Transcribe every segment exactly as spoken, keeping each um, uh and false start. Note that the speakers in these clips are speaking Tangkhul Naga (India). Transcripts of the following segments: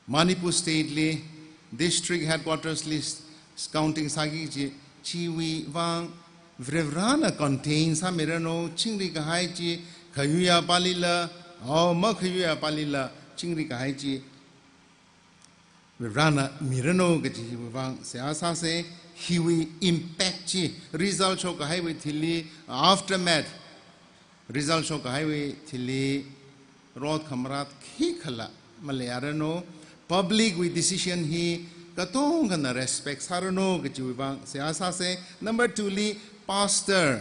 Manipur State li, district headquarters li s-, counting sāki kaji, chiwui vang Varivarana contain sāmiranu, chingri kahai chi, khayuiya palila, o makhayuiya palila, chingri kahai chi, Varivarana miranu kaji hiwui vang seihā sāsa, hiwui impact chi, result shok kahaiwui thili, aftermath, result shok kahaiwui thili, rot khamarat khikhala maleiranu, public wui decision hi katongkhana respect sāranu kajiwui vang seihā sāsa. Number two li, pastor,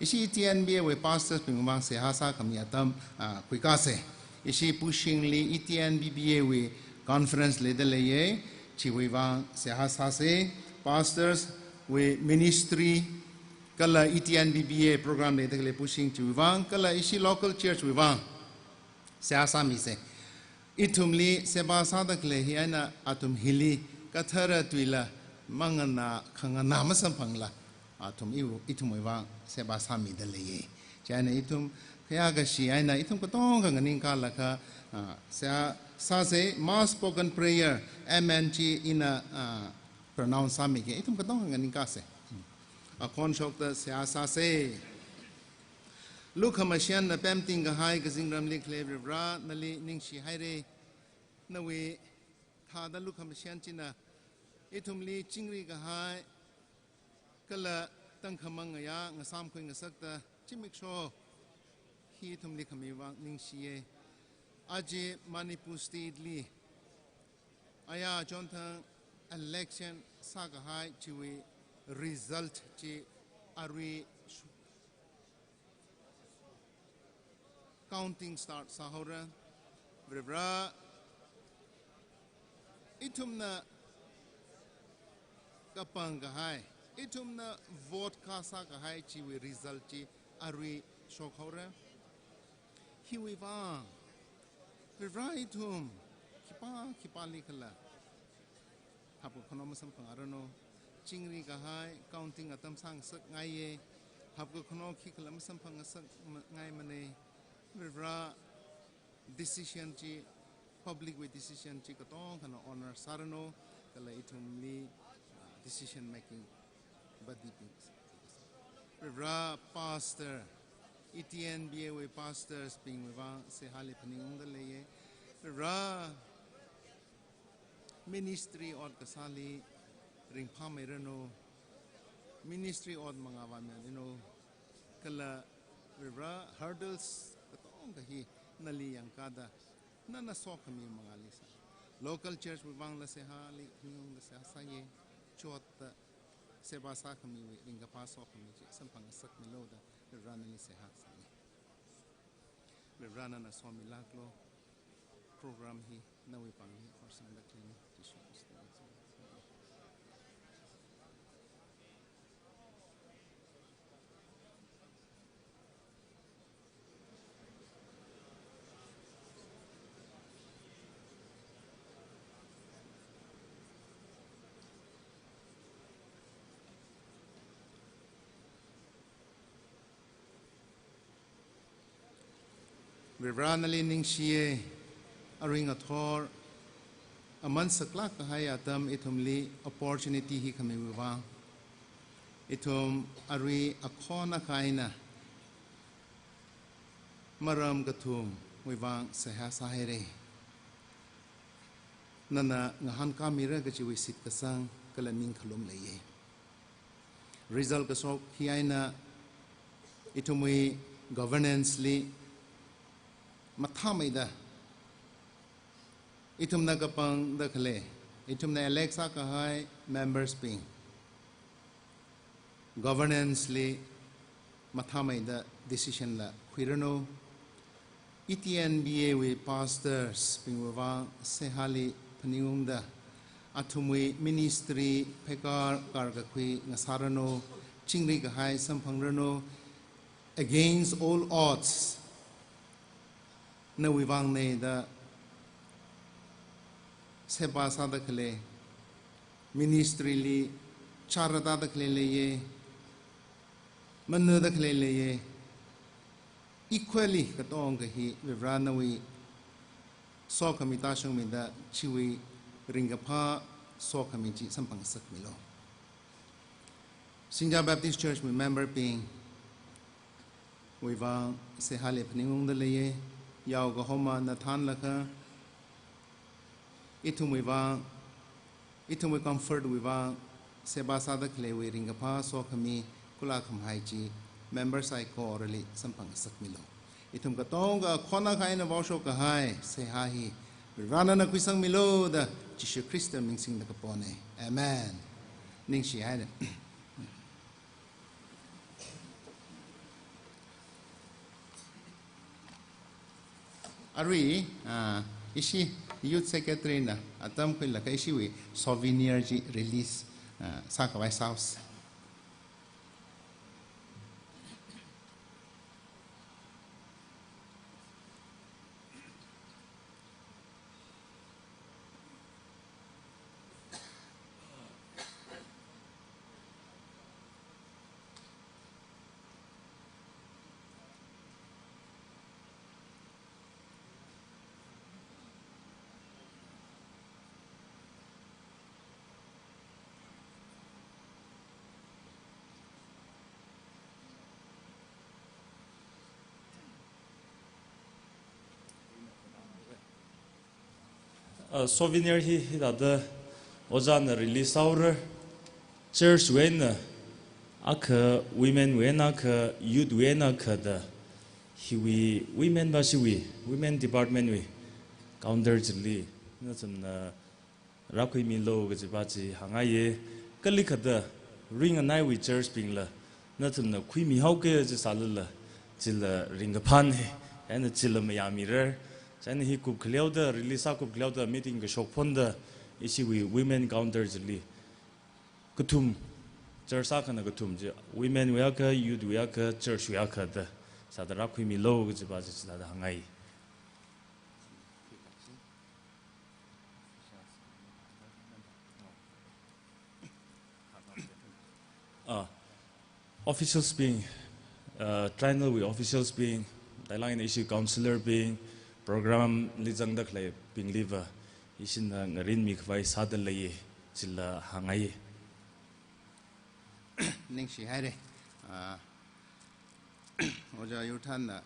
ishi E T N B A wui pastors bingwui vang seihā sākhami atam, ah, khuikāsa. Ishi Pushing li E T N B B A wui conference leida leiya, chiwui vang seihā sāsa, pastors wui ministry, kala E T N B B A program leida khalei Pushing chiwui vang, kala ishi local church wui vang seihā sāmisa. Ithumli seba sāda khalei hi eina athum hili kathara tuila mangana khangana masamphangla, athum iwui, ithumwui vang seba sāmida leiya. Chieina ithum khayā kashi eina ithum katongkha nganingkālaga, ah, seihā sāsa. Mass spoken prayer, amen chi ina, ah, pronounce sāmiki. Ithum katongkha nganingkāsa. Akhon shokta seihā sāsa. Lukhamashanna pemting kahai kazingramli khalei Varivara, nali ningshi haira. Nawui thāda lukhamashan china ithumli chingri kahai, kala tangkhamang ngayā ngasāmkhui ngasakta zimiksho hi ithumli khami vang ningshiya. Aja Manipur State li aya chonthang election sākahai chiwui result chi arui shu-, counting start sāhaora. Varivara, ithumna kapang kahai, ithumna vote kasā kahai chiwui result chi arui shokhaora. Hiwui vang, Varivara, ithum khipā khipālikhala hapkakhano masamphangaranu. Chingri kahai counting atam sāngasakngaiya. Hapkakhano khikhala masamphang ngasakngaimana. Varivara, decision chi, public wui decision chi katongkhana honor sāranu, kala ithumli, ah, decision making body bing. Varivara, pastor, E T N B A wui pastors bingwui vang seihāli phaningungda leiya. Varivara, ministry ot kasāli ringphāmeiranu, ministry ot mangā vāmiranu, kala Varivara, hurdles katongkha hi nali yangkāda, nana sokhami mangāli sā. Local church wui vangla seihāli phaningungda seihā sāya, chotta seba sākhamiwui ringkaphā sokhami chi samphang ngasakmilu da Varivara nali seihā sāya. Varivara nana somilāklu. Program hi nawui pāngli horsangda khaleina, Jishu Khristawui mingli. Varivara nali ningshiya, arui ngathor aman saklāk kahai atam ithumli opportunity hi khamiwui vang. Ithum arui akhon akha eina maram kathumwui vang seihā sāhaira. Nana ngahānkāmira kajiwui shitkasang kala ningkhalum leiya. Result kashok hi eina ithumwui governance li mathāmeida, ithumna kapangda khalei, ithumna elect sākahai members bing governance li mathāmeida decision la khuiranu. E T N B A wui pastors bingwui vang seihāli phaningungda, athumwui ministry pheikar karkakhui ngasāranu, chingri kahai samphangranu, against all odds, nawui vangna da seba sāda khalei, ministry li chara tāda khalei leiya, manada khalei leiya, equally katongkha hi Varivara nawui sokhami tāshungmida chiwui ringkaphā sokhami chi samphangngasakmilu. Singjang Baptist Church wui member bingwui vang seihā lei phaningungda leiya, yaokahoma nathānlakha, ithumwui vang, ithumwui comfort wui vang, seba sāda khaleiwui ringkaphā sokhami, kula khamahai chi, member saikorali samphangngasakmilu. Ithum katonga khonakha eina vaoshok kahai seihā hi, Varivarā nana khuisangmilu da, Jishu Khrista ming singda kapona. Amen. Ningshi haira. Arui, ah, ishi Youth Secretary na atam khuilaga ishiwui souvenir chi release, ah, sākhavai sāsa. Uh, souvenir hi, hithāda ojāna release sāhaora. Church wui eina akha, women wui eina akha, youth wui eina akha da. Hiwui women va chiwui, women department wui counter chili nathumna rākhuimilu kajiva chi hāngngaiya. Kali kathāda ringanaiwui church bingla nathumna khuimihaoki kaji sālala, chila ringkaphāna, eina chila mayāmira. Chieina hi kupkhaleoda, release sākupkhaleoda, meeting kashok phonda, ishiwui women counter chili kathum, church akhana kathum chi, women wui akha, youth wui akha, church wui akha da, sāda rākhuimilu kajiva chi sāda hāngngai. Ah, officials bing, uh, triennial wui officials bing, tailāk eina ishi councillor bing, program li zangda khaleibingliva, ishina ngarinmi khavai sāda leiya, chila hāngngai. Ningshi haira. Ah, Ojā Yurthanna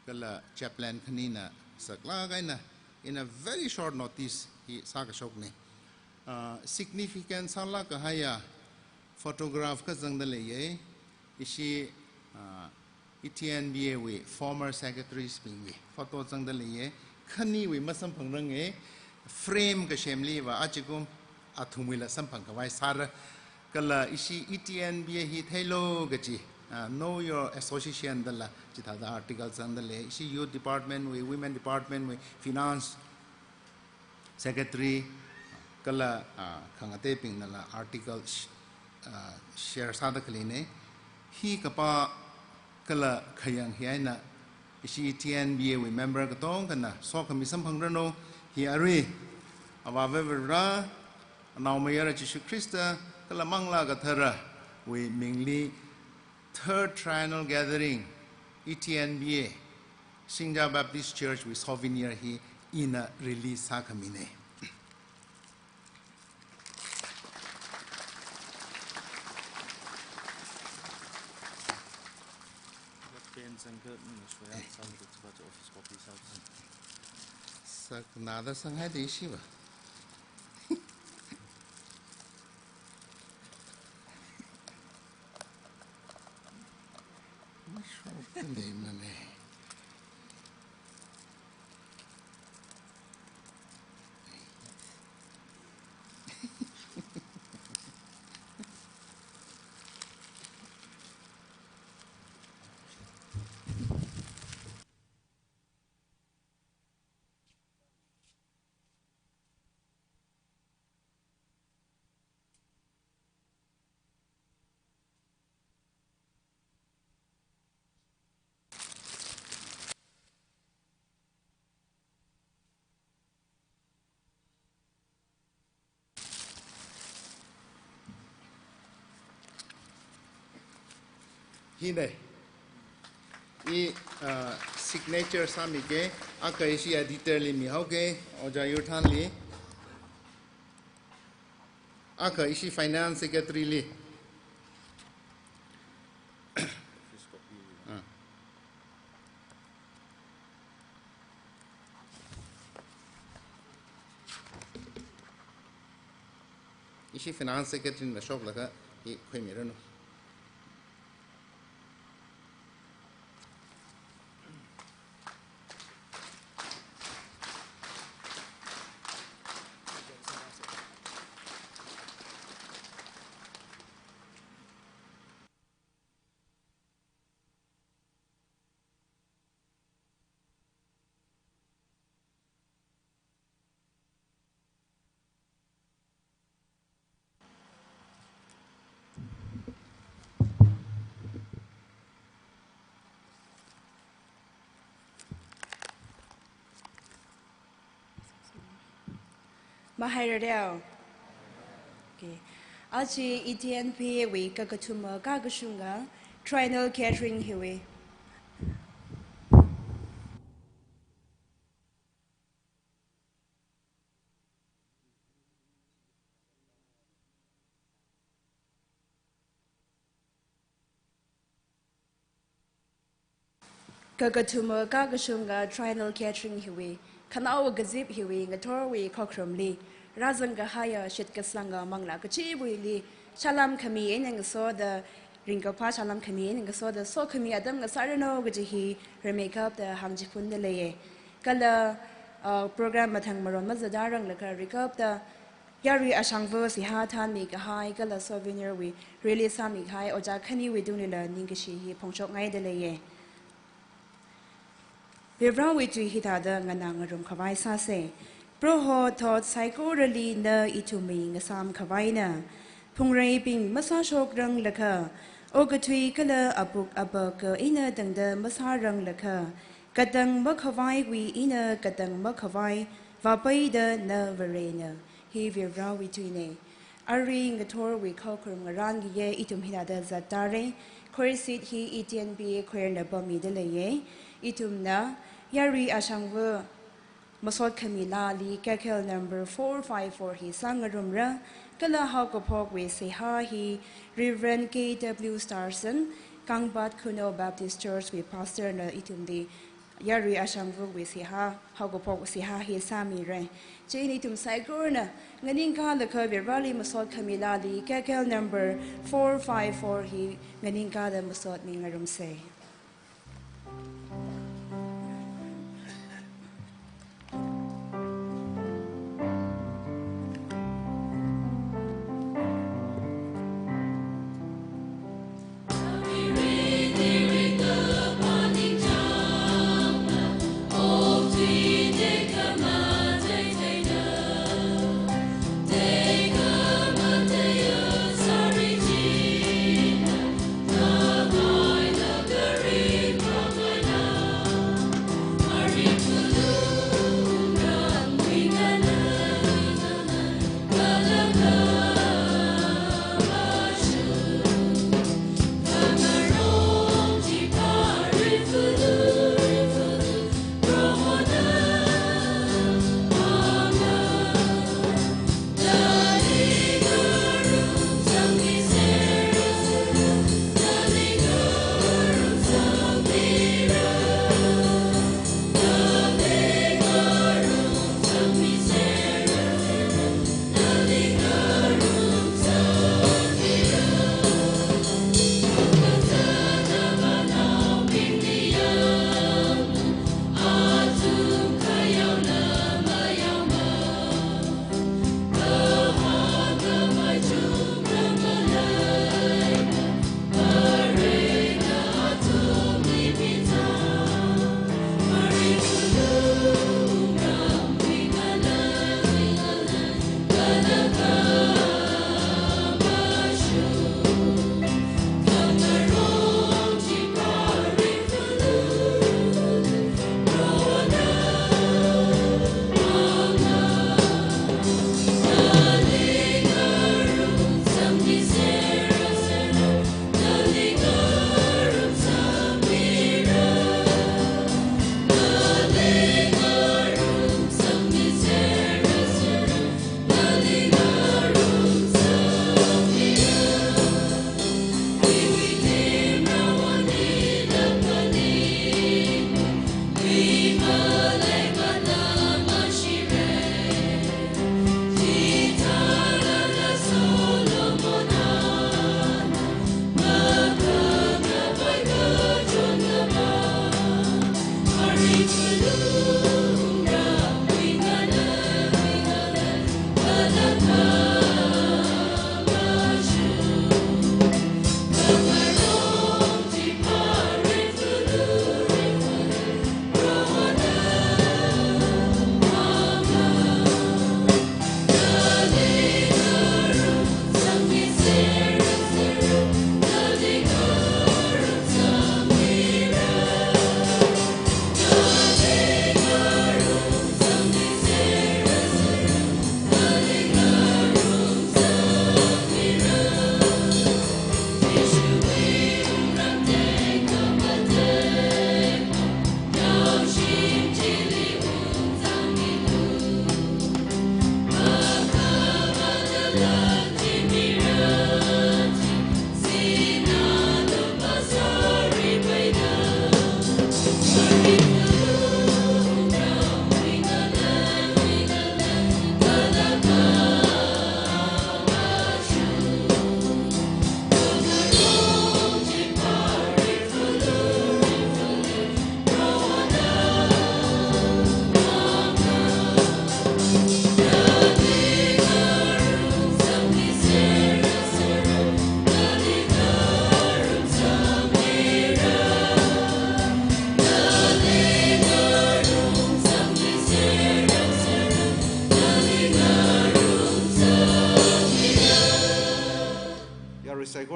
kala chaplain khanina saklāk eina, in a very short notice hi sākashokna. Ah, significant sālāk kahaiya photograph kha zangda leiya, ishi, ah, E T N B A wui former secretaries bingwui photo zangda leiya, khaniwui masamphangranga, frame kasemliva achikum athumwuila samphang khavai sāra. Kala ishi E T N B A hi theilu kaji, ah, Know Your Association dala chithāda article zangda lei, ishi youth department wui, women department wui, finance secretary, kala, ah, khangateibingnala article sh-, ah, share sāda khaleina. Hi kapā kala khayang hi eina ishi E T N B A wui member katongana sokhami samphangranu. Hi arui Avāva Varivarā, Anaomayara Jishu Khrista, kala Manglā Katharawui mingli Third Triennial Gathering, E T N B A, Singjang Baptist Church wui souvenir hi ina release sākhamina. Pen zangkha, mm, shoya, sālu, kajiva chi office copy sālu. Saknada sanghaida ishiva. Mashokta leimana. Hina, i, ah, Signature sāmige, akha ishi editor li mihaoge, Ojā Yurthanli. Akha ishi finance secretary li. Ah. Ishi finance secretary na shoklaga i khuimiranu. Mahairareo. Okay. Aja E T N P wui kakathuma kakashunga Trinal Catering hiwui. Kakathuma kakashunga Trinal Catering hiwui, khanaowa kazip hiwui ngathorwui khokharamli, rāzang kahaiya shitkasanga manglā kachiva̱li, salām khami eina ngasoda, ringkaphā salām khami eina ngasoda, sokhami atam ngasāranu kaji hi rimeikapta hāngchiphunda leiya. Kala, uh, program mathang maron mazatdaranglakha rikapta, yarui ashangva̱ seihā thanmi kahai kala souvenir wui release sāmi kahai ojā khaniwui tunglila ningkashi hi phongshokngaida leiya. Varivarāwui tui hithāda nganā ngarumkhavai sāsa. Proho thot saikorali na ithumwui ngasām khavaina. Phungreibing masāshokranglakha, okathui kala apuk apaka eina tangda masāranglakha, katang makhavaiwui eina katang makhavai vāpaida na Varena. Hi Varivarāwui tuina. Arui ngathorwui khokharam ngarānkiya, ithum hithāda zattāra. Choir seat hi E T N P choir na pāmida leiya. Ithumna yarui ashangva̱ masot khami laali K K L number four five four hi sāngarumra. Kala haokaphokwui seihā hi Reverend K W Starson, Kangpat Khunou Baptist Church wui pastor na ithumli yarui ashangva̱wui seihā, haokaphok seihā hi sāmira. Chieina ithum saikorana nganingkālakha Varivarāli masot khami laali K K L number four five four hi nganingkāda masotmingarumsa.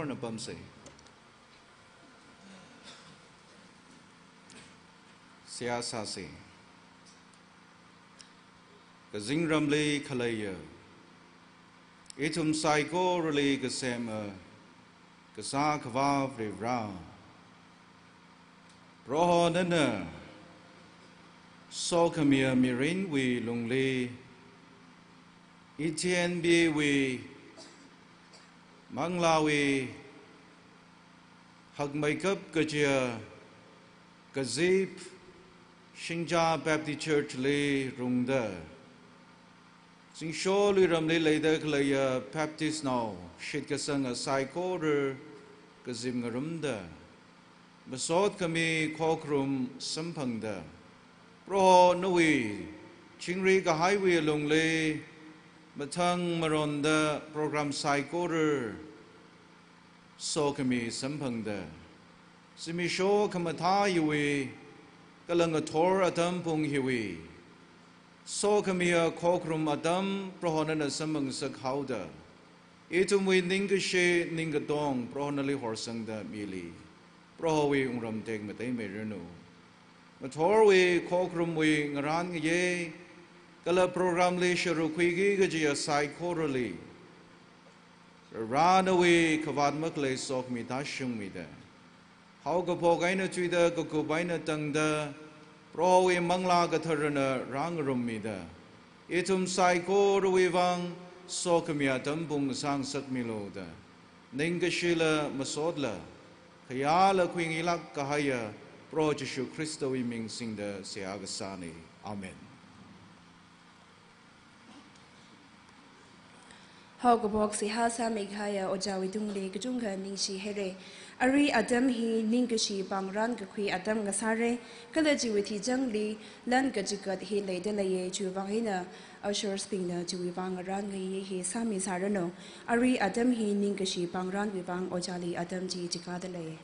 Thorna pamsa. Seihā sāsa. Kazingramli khaleiya, ithum saikorali kasema Kasā Akhava Varivara, Proho nana sokhamiya mirinwui lungli, Ethionwui manglāwui hakmeikap kajiya kazip Shingja Baptist Church li rungda, zingsho luiramli leida khaleiya Baptist nao shitkasanga saikora kazip ngarumda, masot khami khokharum samphangda, Proho nawui chingri kahaiwui lungli mathang maronda program saikora sokhami samphangda, zimiksho khamathā hiwui kala ngathor atam pung hiwui sokhamiya khokharum atam Proho nana samphangngasak haoda, ithumwui ningkashi ningkatong Proho nali horsangda mili. Prohowui wungram tekmatei miranu. Ngathorwui khokharumwui ngarān ngayei kala program li sharuk khuiki kajiya saikorali, Varewui khavāt makhalei sokhami tāshungmida, haokaphok eina chuida kakup eina tangda, Prohowui Manglā Katharana rāngarummida, ithum saikorawui vang sokhami atam pung sāngasakmilu da, ningkashila masotla khayāla khuingailāk kahaiya Proho Jishu Khristawui ming singda seihā kasāna. Amen. Haokaphok seihā sāmi kahaiya ojāwui tungli kachungkha ningshi haira. Arui atam hi ningkashi pāngrān kakhui atam ngasāra. Kala chiwui theichangli lan kachigat hi leida leiya, chiwui vang eina ushers bingna chiwui vang ngarān ngayei hi sāmi sāranu. Arui atam hi ningkashi pāngrānwui vang ojāli atam chi chikada lei.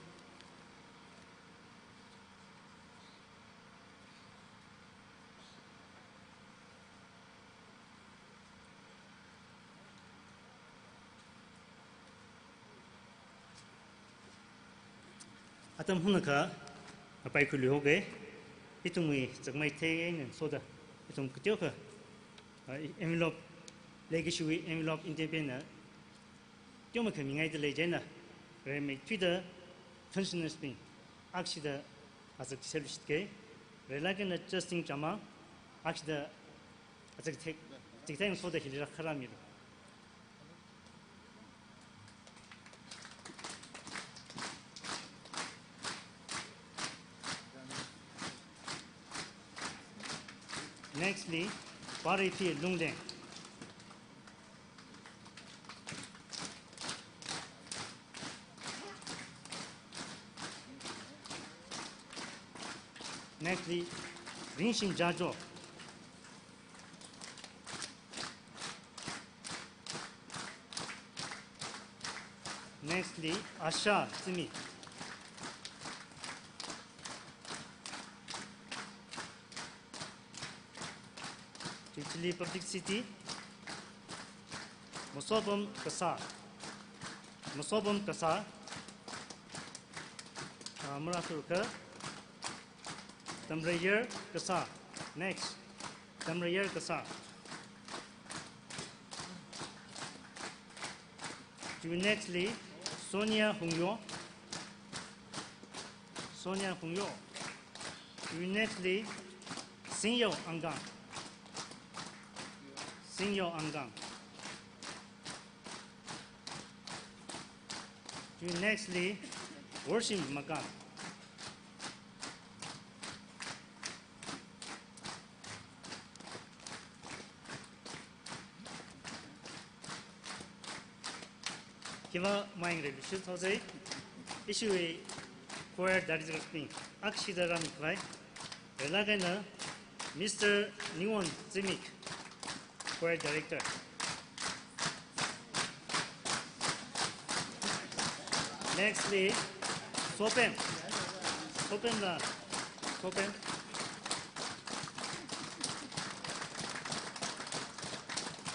Atam hunakha ngapai khuiluihaoga, ithumwui zakmai thei eina soda, ithum kateokha, ah, envelope, leikashiwui envelope independent na, teomeikha mingaida lei chieina, rimeithuida pensioners bing akshida azak chiselluishitga, rilakana Justin Chama akshida azak thek, chitheng soda hili rākharāmilu. Nextly, Parithi Lungleng. Nextly, Ringshim Jajo. Nextly, Asha Zimik. Chili Public City. Masopam Kasā. Masopam Kasā. Ah, Marasurka. Tamrayar Kasā. Next. Tamrayar Kasā. Chiwui nextli Sonia Hungyo. Sonia Hungyo. Chiwui nextli Singyao Angkang. Singyao Angkang. Chiwui nextli Worshim Makar. Khiwui vang ringluishit haosa, ishiwui choir director bing akshida rāmi khavai. Rilakana Mister Niwon Zimik, choir director. Nextly, Sopem. Sopem la, Sopem.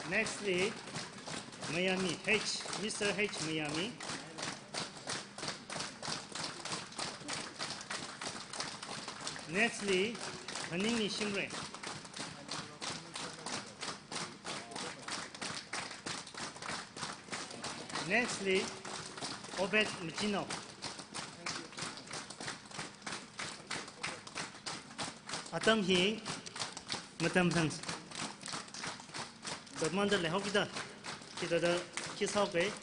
Nextly, Miami H, Mister H Miami. Nextly, Phaningni Shingre. Nextly, Obed Machino. Atam hi matam thang. Dot manda le hokida. Kita da kis hoke.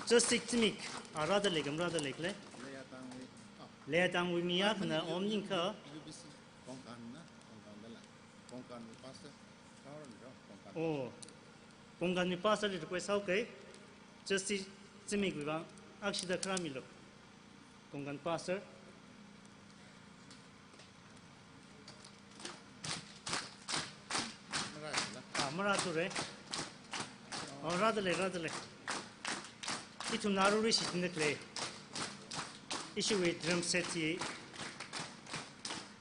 Just six mik. Arada legam rada legle. Leatang wui mi akhana om ningkha. U B C Konkan na, Konkan dala. Konkan wui pastor. Kawan ro, Konkan. Oh. Konkan wui pastor li request haoke. Just si, simi gui bang. Akshida kharā milo. Konkan pastor. Mara la. Ah, mara ture. Oh, rada le, rada le. Ithumna arui shichinda khalei. Ishiwui drum set hi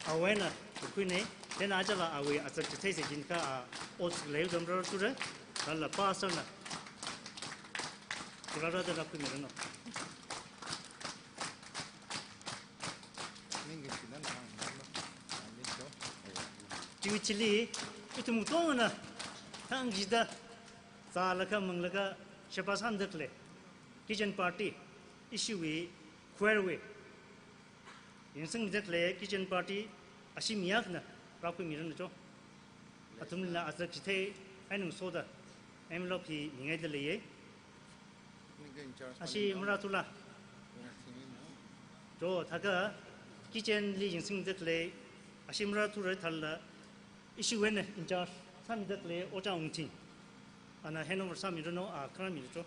awena khuine. Then ajava awui azak chithei se jin kha a ot lei dom ro ture. Lala pastor na. Kura rada la khuine no. Chiwui chili, ithum tongna, thang jida, zālaga, manglaga, sheba samda khalei, kitchen party, ishiwui, choir wui. Yangsangmida khalei, kitchen party, ashi mi akhana, rākhuimiranu cho. Athumna azak chithei, ainung soda, envelope hi mingaida leiye. Ashi mara tula. Cho, thākha, kitchen li yangsangmida khalei, ashi mara tura thālala, ishiwui eina in charge sāmida khalei, Ojā Wungting. Ana handover sāmiranu, a, kharā milo cho.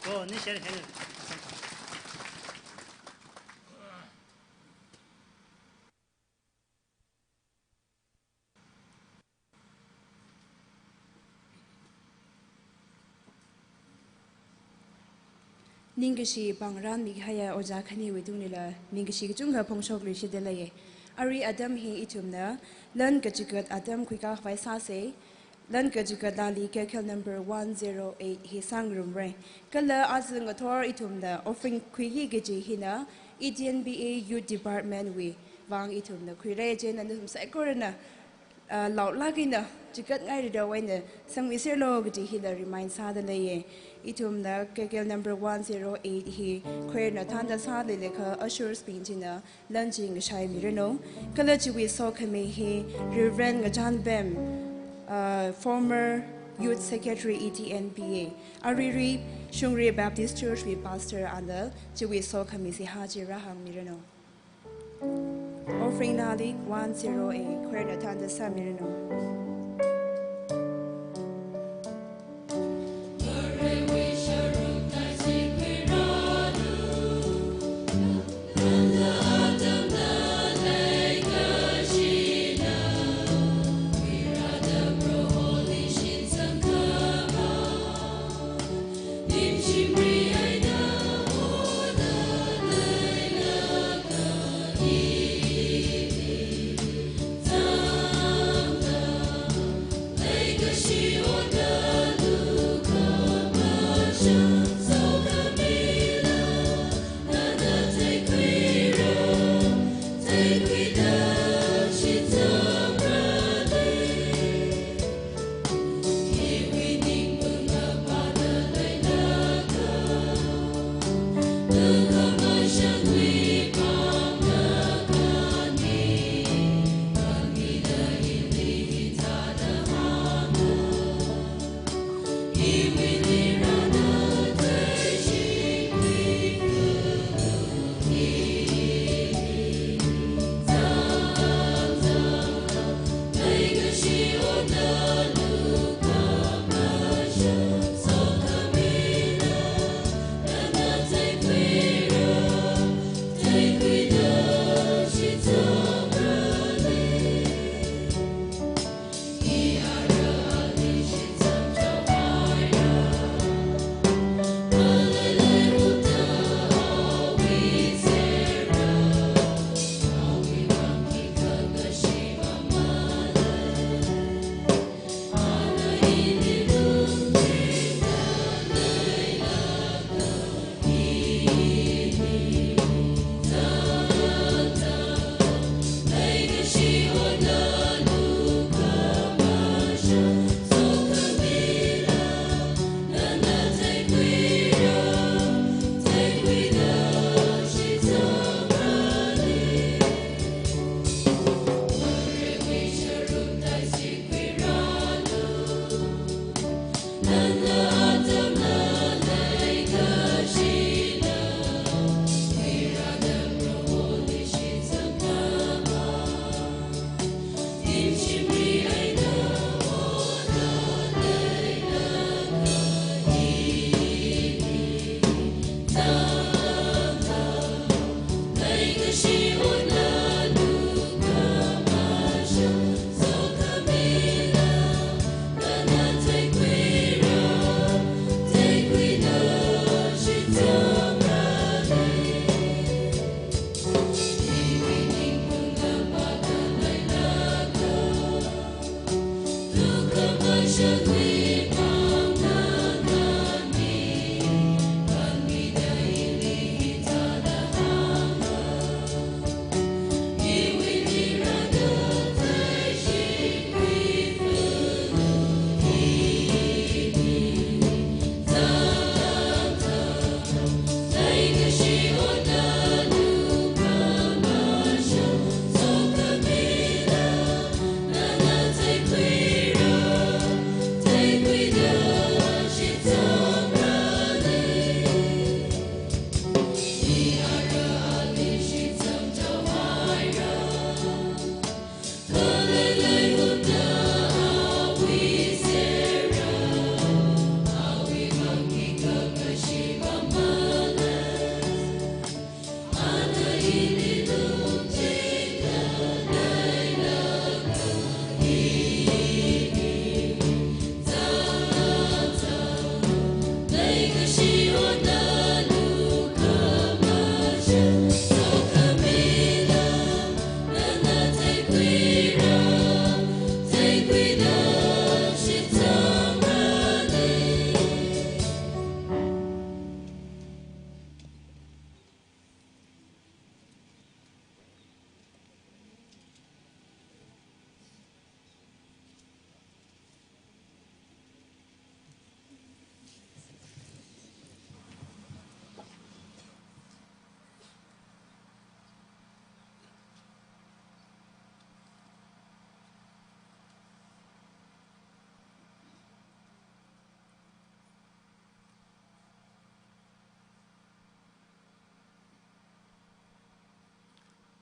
Cho, ni share handover. Ningkashi pāng ranmikahaiya ojā khaniwui tungli la, ningkashi kachungkha phongshokluishida leiye. Arui atam hi ithumna, lan kachigat atam khuikā khavai sāse, lan kachigat lali K K L number one zero eight hi sāngarumre. Kala aja ngathor ithumna offering khuiki kaji hina, E T N B A Youth Department wui vang ithumna khuire, chieina nathum saikorana, ah, laolāk eina, chigatngairida wui eina, sangmiserlu kaji hila remind sāda leiye. Ithumna K K L number one zero eight hi, choir na thānda sālei leikha ushers bing china, lan chi ngashaimiranu. Kala chiwui sokhami hi, Reverend Ngachanbem, ah, former Youth Secretary E T N B A, aruirui Shungri Baptist Church wui pastor ana, chiwui sokhami si hachi rāhāngmiranu. Offering nali one zero eight, choir na thānda sāmiranu.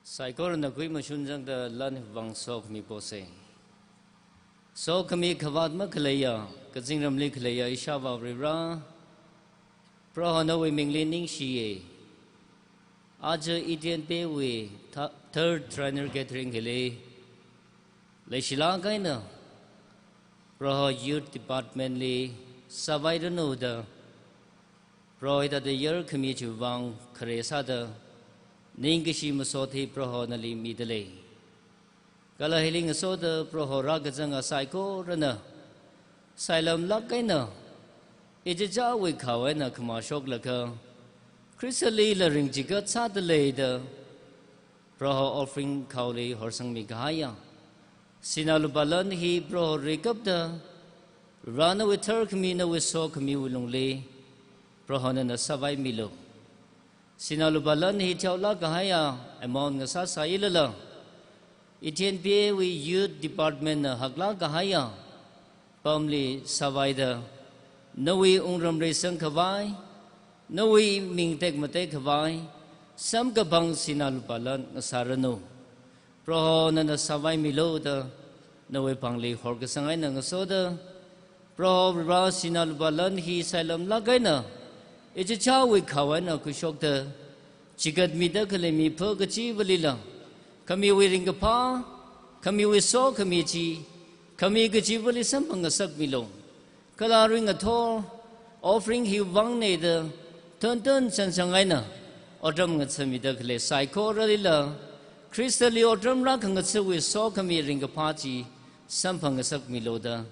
Saikorana kui mashun zangda lan vang sokhami pose. Sokhami khavāt makhaleiya, kazingramli khaleiya ishāvā Varivara, Proho nawui mingli ningshiye. Aja E T N P wui tha-, third triennial gathering hili leishilāk eina Proho Youth Department li sāvairanu da, Proho hithāda yarkhami chiwui vang khare sāda, ningkashi masot hi Proho nali midalei. Kala hili ngasoda Proho rākazanga saikorana sailamlāk eina, ichichāwui khao eina khamā shoklaga, Khristali la ringchigat sādalei da, Proho offering khaoli horsangmi kahaiya sinā lupā lan hi Proho rikapda, Vara nawui tharkhami nawui sokhamiwui lungli Proho nana sāvaimilu. Sinā lupā lan hi theolāk kahaiya amount ngasāsāilala, E T N P A wui Youth Department na haklāk kahaiya pamli sāvaida, nawui wungram reisang khavai, nawui ming tekmatek khavai, samkaphang sinā lupā lan ngasāranu. Proho nana sāvaimilu da, nawui pāngli horkasang eina ngasoda, Proho Vara sinā lupā lan hi sailamlāk eina, ichichāwui khao eina khuishokda, chigatmida khalei mipha kachivalila, khamiwui ringkaphā, khamiwui sokhami chi, khami kachivali samphangngasakmilu. Kala arui ngathor offering hiwui vang nida, tuntun sansang eina otram ngathamida khalei saikoralila, Khristali otram rākhangatha̱wui sokhami ringkaphā chi samphangngasakmilu da,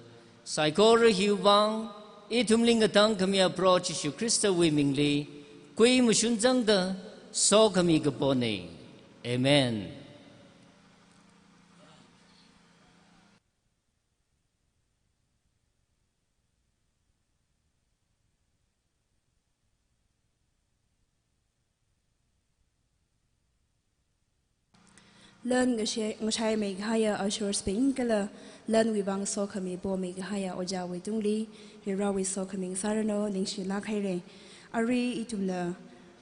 saikora hiwui vang ithumli ngatangkhamiya Proho Jishu Khristawui mingli kui mashun zangda sokhami kapone. Amen. Lan ngashai, ngashaimei kahaiya ushers bing kala lanwui vang sokhami pomei kahaiya ojāwui tungli, Varewui sokhami ngasāranu, ningshilāk haire. Arui ithumna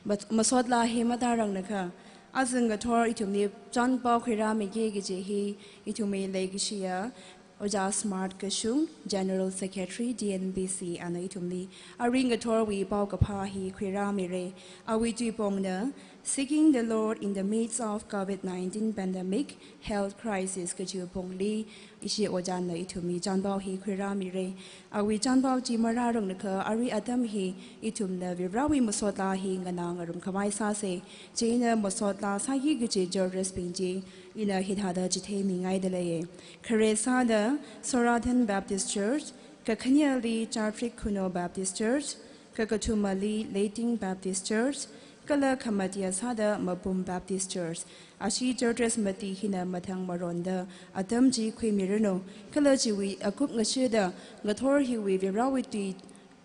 mat-, masot laa hi matāranglakha, aja ngathor ithumli chānpao khuirāmiki kaji hi ithumwui leikashiya Ojā Smart Kashung, General Secretary, D N B C, ana ithumli arui ngathorwui paokaphā hi khuirāmire. Awui tuipongna Seeking the Lord in the Midst of COVID nineteen Pandemic Health Crisis kajiwui pongli ishi ojāna ithumli chānpao hi khuirāmire. Awui chānpao chi marāranglakha arui atam hi ithumna Varewui masot laa hi nganā ngarumkhavai sāse. Chieina masot laa sāki kaji judges bing chi ina hithāda chitheimi ngaidalei. Khare sāda Sorathen Baptist Church, kakhaneli Chartrick Khunou Baptist Church, kakathumali Leiting Baptist Church, kala khamatiya sāda Mapum Baptist Church. Ashi churches mati hina mathang maronda atam chi khuimiranu. Kala chiwui akup ngashida ngathor hiwui Varewui tui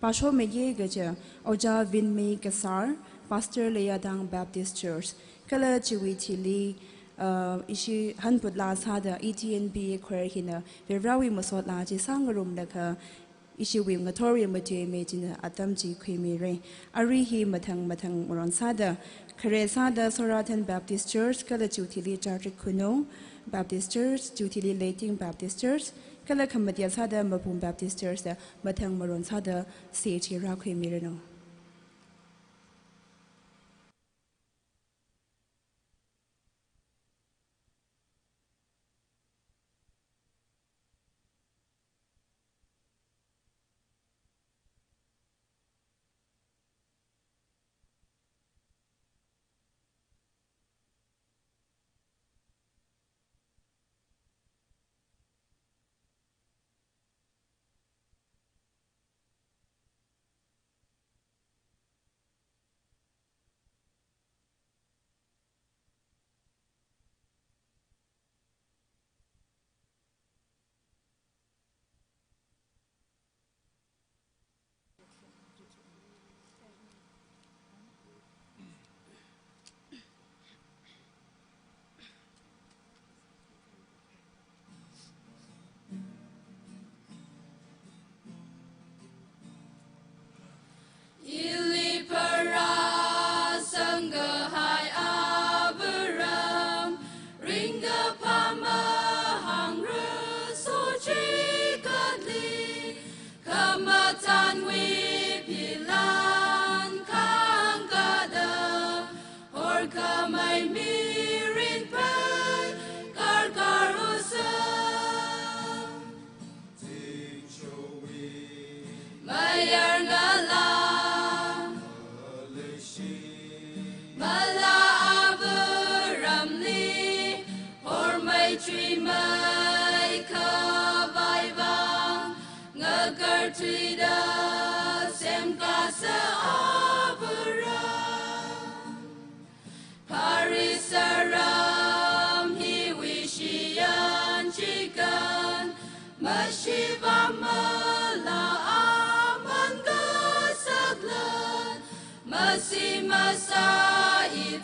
pāshomiki kaja Ojā Vinmi Kasar, Pastor Leiyadang Baptist Church, kala chiwui thili, uh, ishi hanput laa sāda E T N P A choir hina Varewui masot laa chi sāngarumlakha ishiwui ngathorwui matuimei china atam chi khuimire. Arui hi mathang mathang maron sāda, khare sāda Sorathen Baptist Church, kala chiwui thili Chartrick Khunou Baptist Church, chiwui thili Leiting Baptist Church, kala khamatiya sāda Mapum Baptist Church da mathang maron sāda stage hi rākhuimiranu.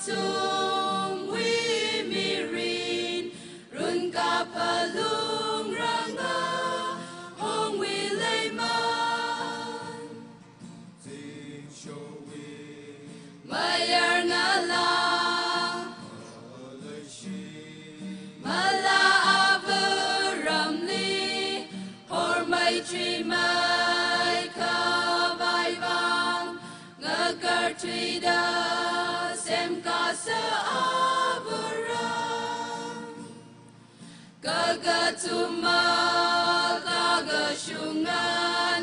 Sumwui mirin, run kaphalung ranga, hongwui leiman. Mayar ngala, mala avaramli, hor maitri mai khavai vang, ngakarthuida semkasa avaram. Kakathuma kakashunga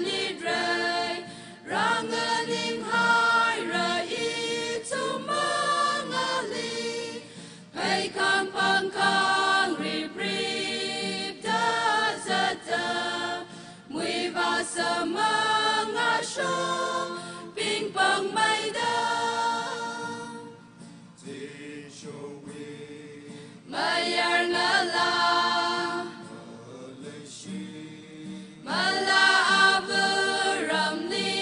nidrei, rānganing haira ithum mangali, pheikhang pangkhang ripripta zata, muivā samang asho, pingpang maida. Mayar ngala, mala avaramli,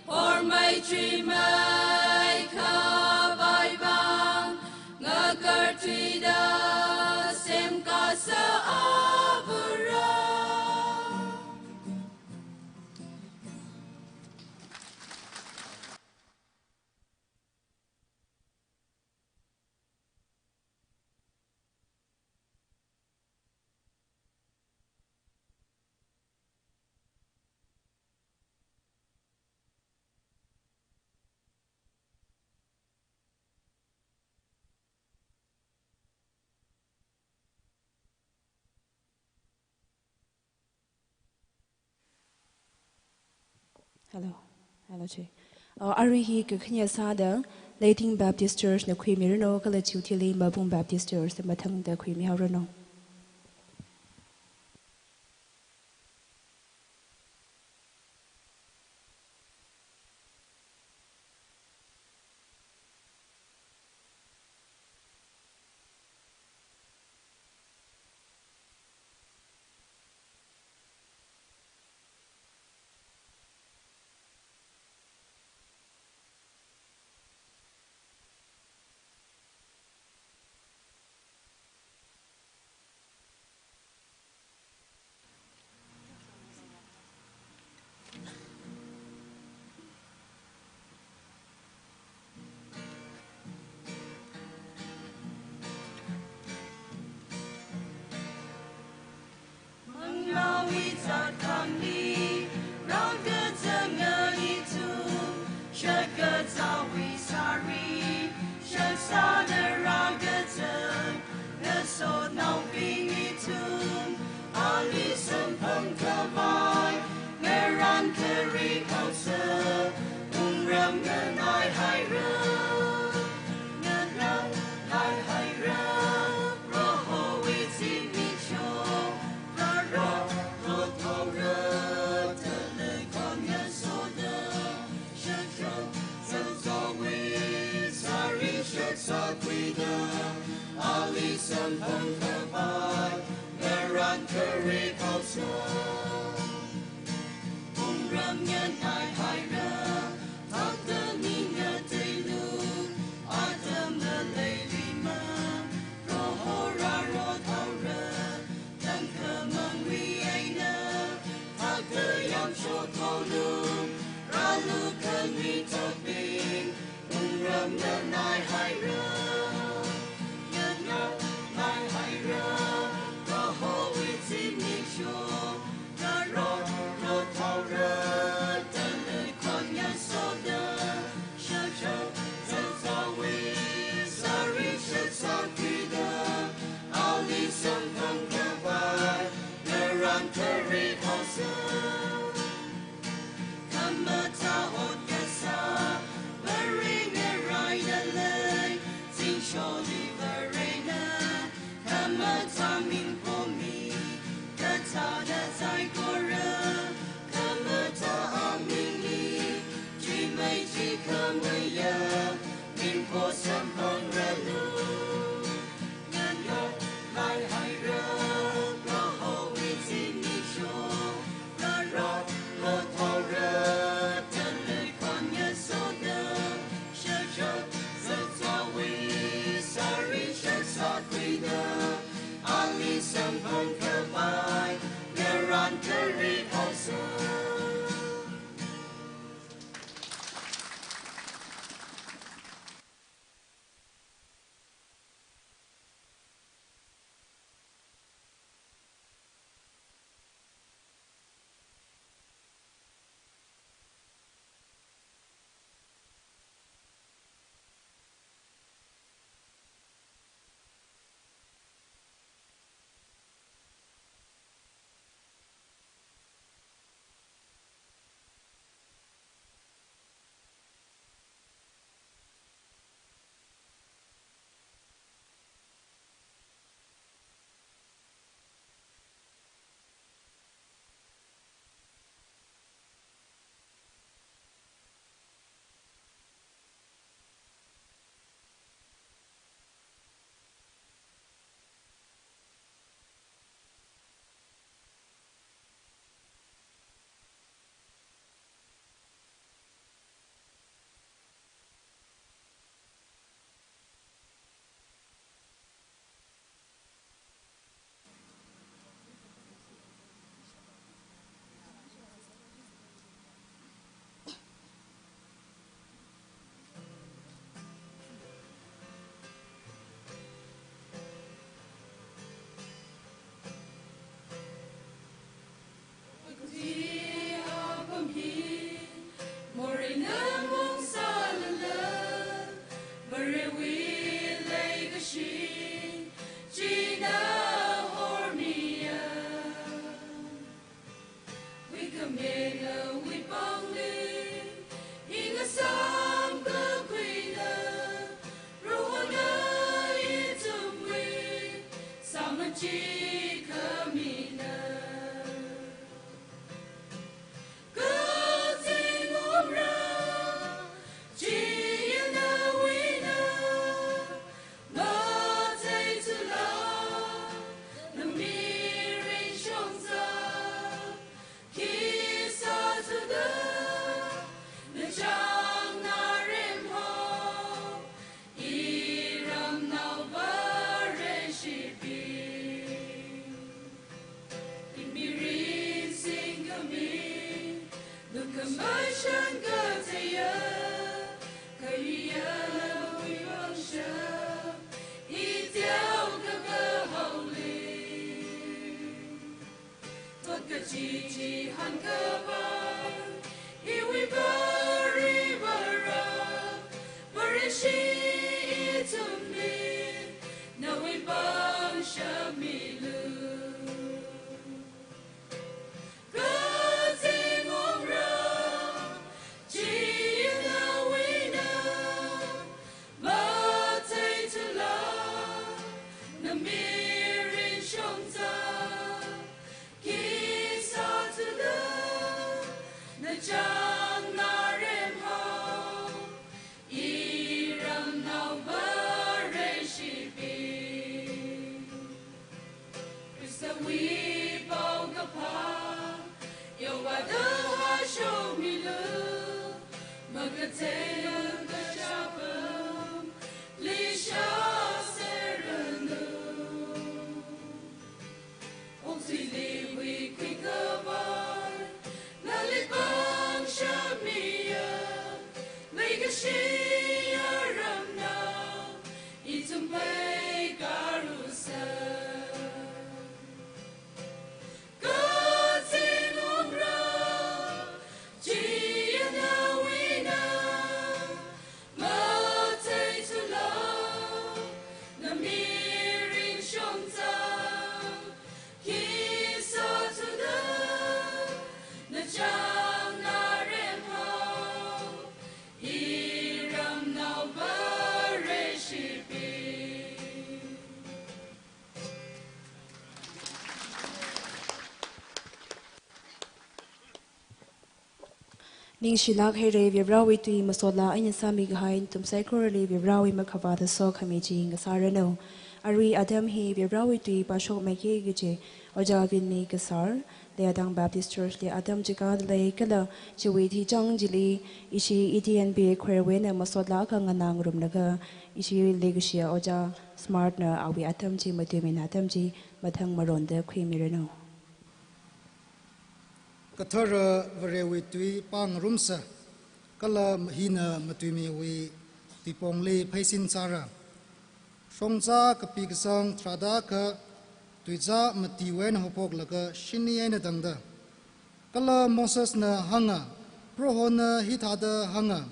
hor maitri mai khavai vang, ngakarthuida semkasa avaram. Hello. Hello, che. Uh, arui hi kakhane sāda Leiting Baptist Church na khuimiranu, kala chiwui thili Mabung Baptist Church na mathangda khuimihaoranu. Mangāwui zatkhangli, rākazanga ithum, shakazāwui sāri, shaksāda rākazang, ngasotnaobing ithum, ali samphang khavai, ngaran kharei khaosa, wungram nganai haira. Nganai haira, Prohowui zimiksho, rārot rot haora, taleikon ngasoda, shakshak, shakzāwui sāri shaksā khuida, ali samphang khavai, ngaran kharei khaosa. Wungram nganai haira, thakta ning ngateilu, atam maleili mang, Proho rārot haora, tangkhamangwui eina, thakta yamshok haolu, rālu khanuithotbing, wungram nganai haira. Nganai haira, Prohowui zimiksho, rārot rot haora, taleikon ngasoda, shakshak, shakzāwui sāri shaksā khuida, ali samphang khavai, ngaran kharei khaosa. Khamathā ot kasā, Vare ngaraida lei, zingsholi Varena, khamathā ming pomi, kathāda saikora, khamathā amingli, chimei chikhameiya, mingpo samphangralu. Nganai haira, Prohowui zimiksho, rārot rot haora, taleikon ngasoda, shakshak, shakzāwui Tengkachapam lishaseranu. Okthuili huikhui khavai nali pangshap miya, leikashiya ramnao ithum peikarusa. Kazingungra, chiyanawina, matheithula, namirin shongza, khisāthula, nachang naremhao, iramnao Vareshi ping. Ningshilāk haira, Varivarāwui tui masotla eina sāmi kahai nathum saikorali Varivarāwui makhavāta sokhami chi ngasāranu. Arui atam hi Varivarāwui tui pāshokmiki kaji Ojā Vinmi Kasar, Leiyatang Baptist Church li atam chikān lei kala chiwui thichang chili ishi E T N B kharewui eina masotla akha nganāngarumlaga ishi leikashiya Ojā Smart na awui atam chi matuimina atam chi mathang maronda khuimiranu. Kathara Varewui tui pāngarumsa, kala hina matuimiwui tuipongli pheisin sāra. Shongzā kapi kasang tharāda akha, tuizā matiwui eina haophoklaga shini eina tangda. Kala Mosesna hānga, Prohona hithāda hānga,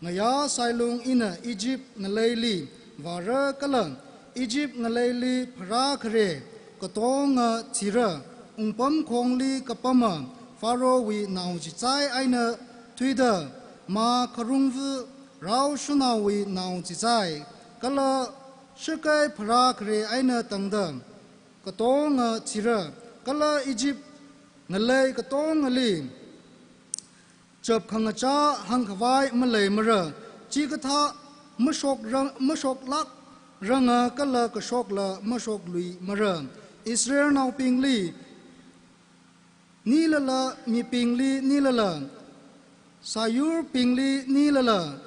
ngayā sailung ina Egypt ngaleili vāra kala Egypt ngaleili pharākhare katonga thira, wungpamkhongli kapama Pharaohwui naochichai eina thuida makharungva raoshunaowui naochichai, kala shakei pharākhare eina tangda katonga thira, kala Egypt ngalei katongali chap khangachā hāngkhavai maleimara, chikathā mashok rang-, mashoklākranga kala kashokla mashokluimara. Israelnaobingli nilala, mibingli nilala, sāyurbingli nilala,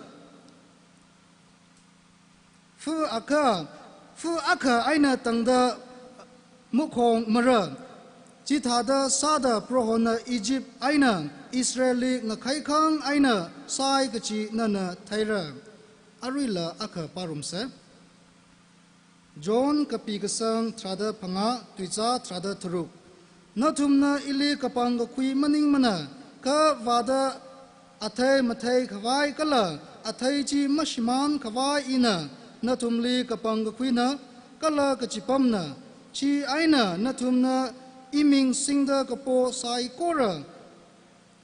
fu akha, fu akha eina tangda makhongmara. Chithāda sāda Prohona Egypt eina Israelli ngakhaikhang eina sāi kachi nana theira. Aruila akha pārumsa. John kapi kasang tharāda phangā, tuizā tharāda tharuk. Nathumna ili kapangkakhui maningmana, kha vāda athei matheikhavai kala athei chi mashimānkhavai ina nathumli kapangkakhuina kala kachipamna, chieina nathumna iming singda kapo saikora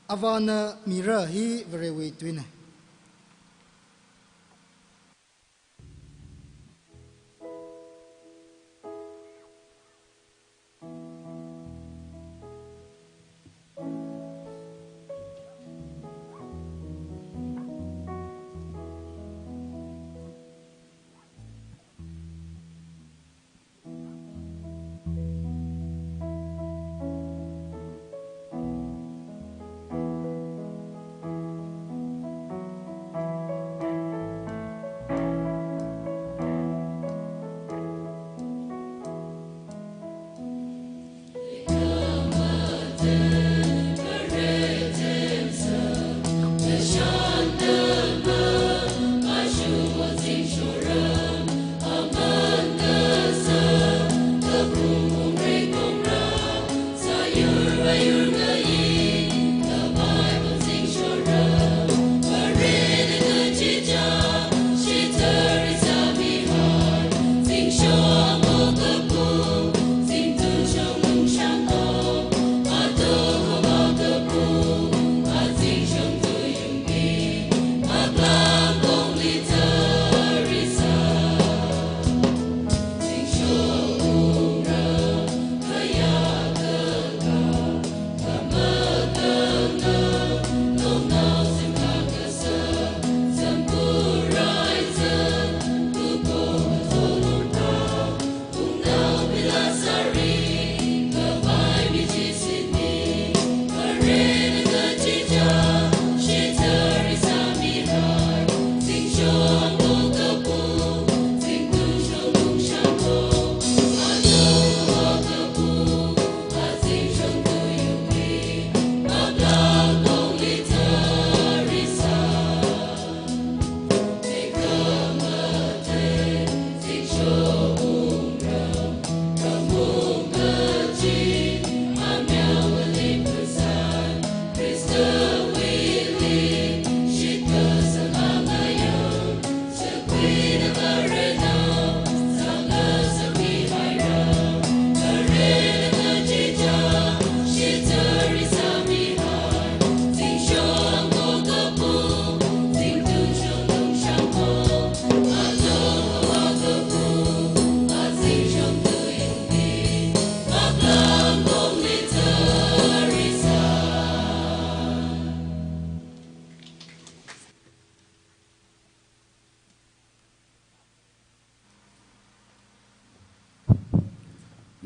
Avāna mira. Hi Varewui tuina.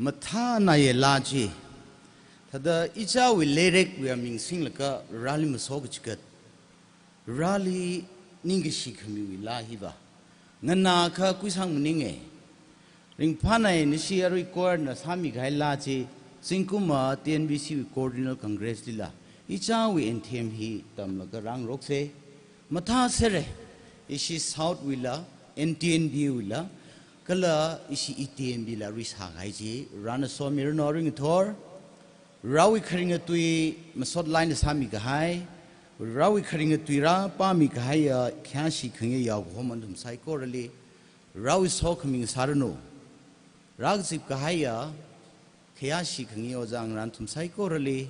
Mathānāya laa chi. Thāda ichāwui leirekwui aming singlaga Vareli maso kachigat, Vareli ningkashi khamiwui laa hiva nganākha kuisang maninge. Ringphānāya nashi arui choir na sāmikahai laa chi, zingkumva T N B C wui Coordinal Congress lila ichāwui anthem hi tamlaga rāngarokse. Mathāsere, ishi South wuila, N T N B wuila, kala ishi E T N B la arui sākahai chi, Varena somiranu. Arui ngathor Varewui kharinga tui masot laina sāmikahai, Varewui kharinga tui rāpāmikahaiya khayāshi khangayā yaokahoma nathum saikorali Varewui sokhami ngasāranu. Rākazip kahaiya khayāshi khangayā ojā ngarā nathum saikorali,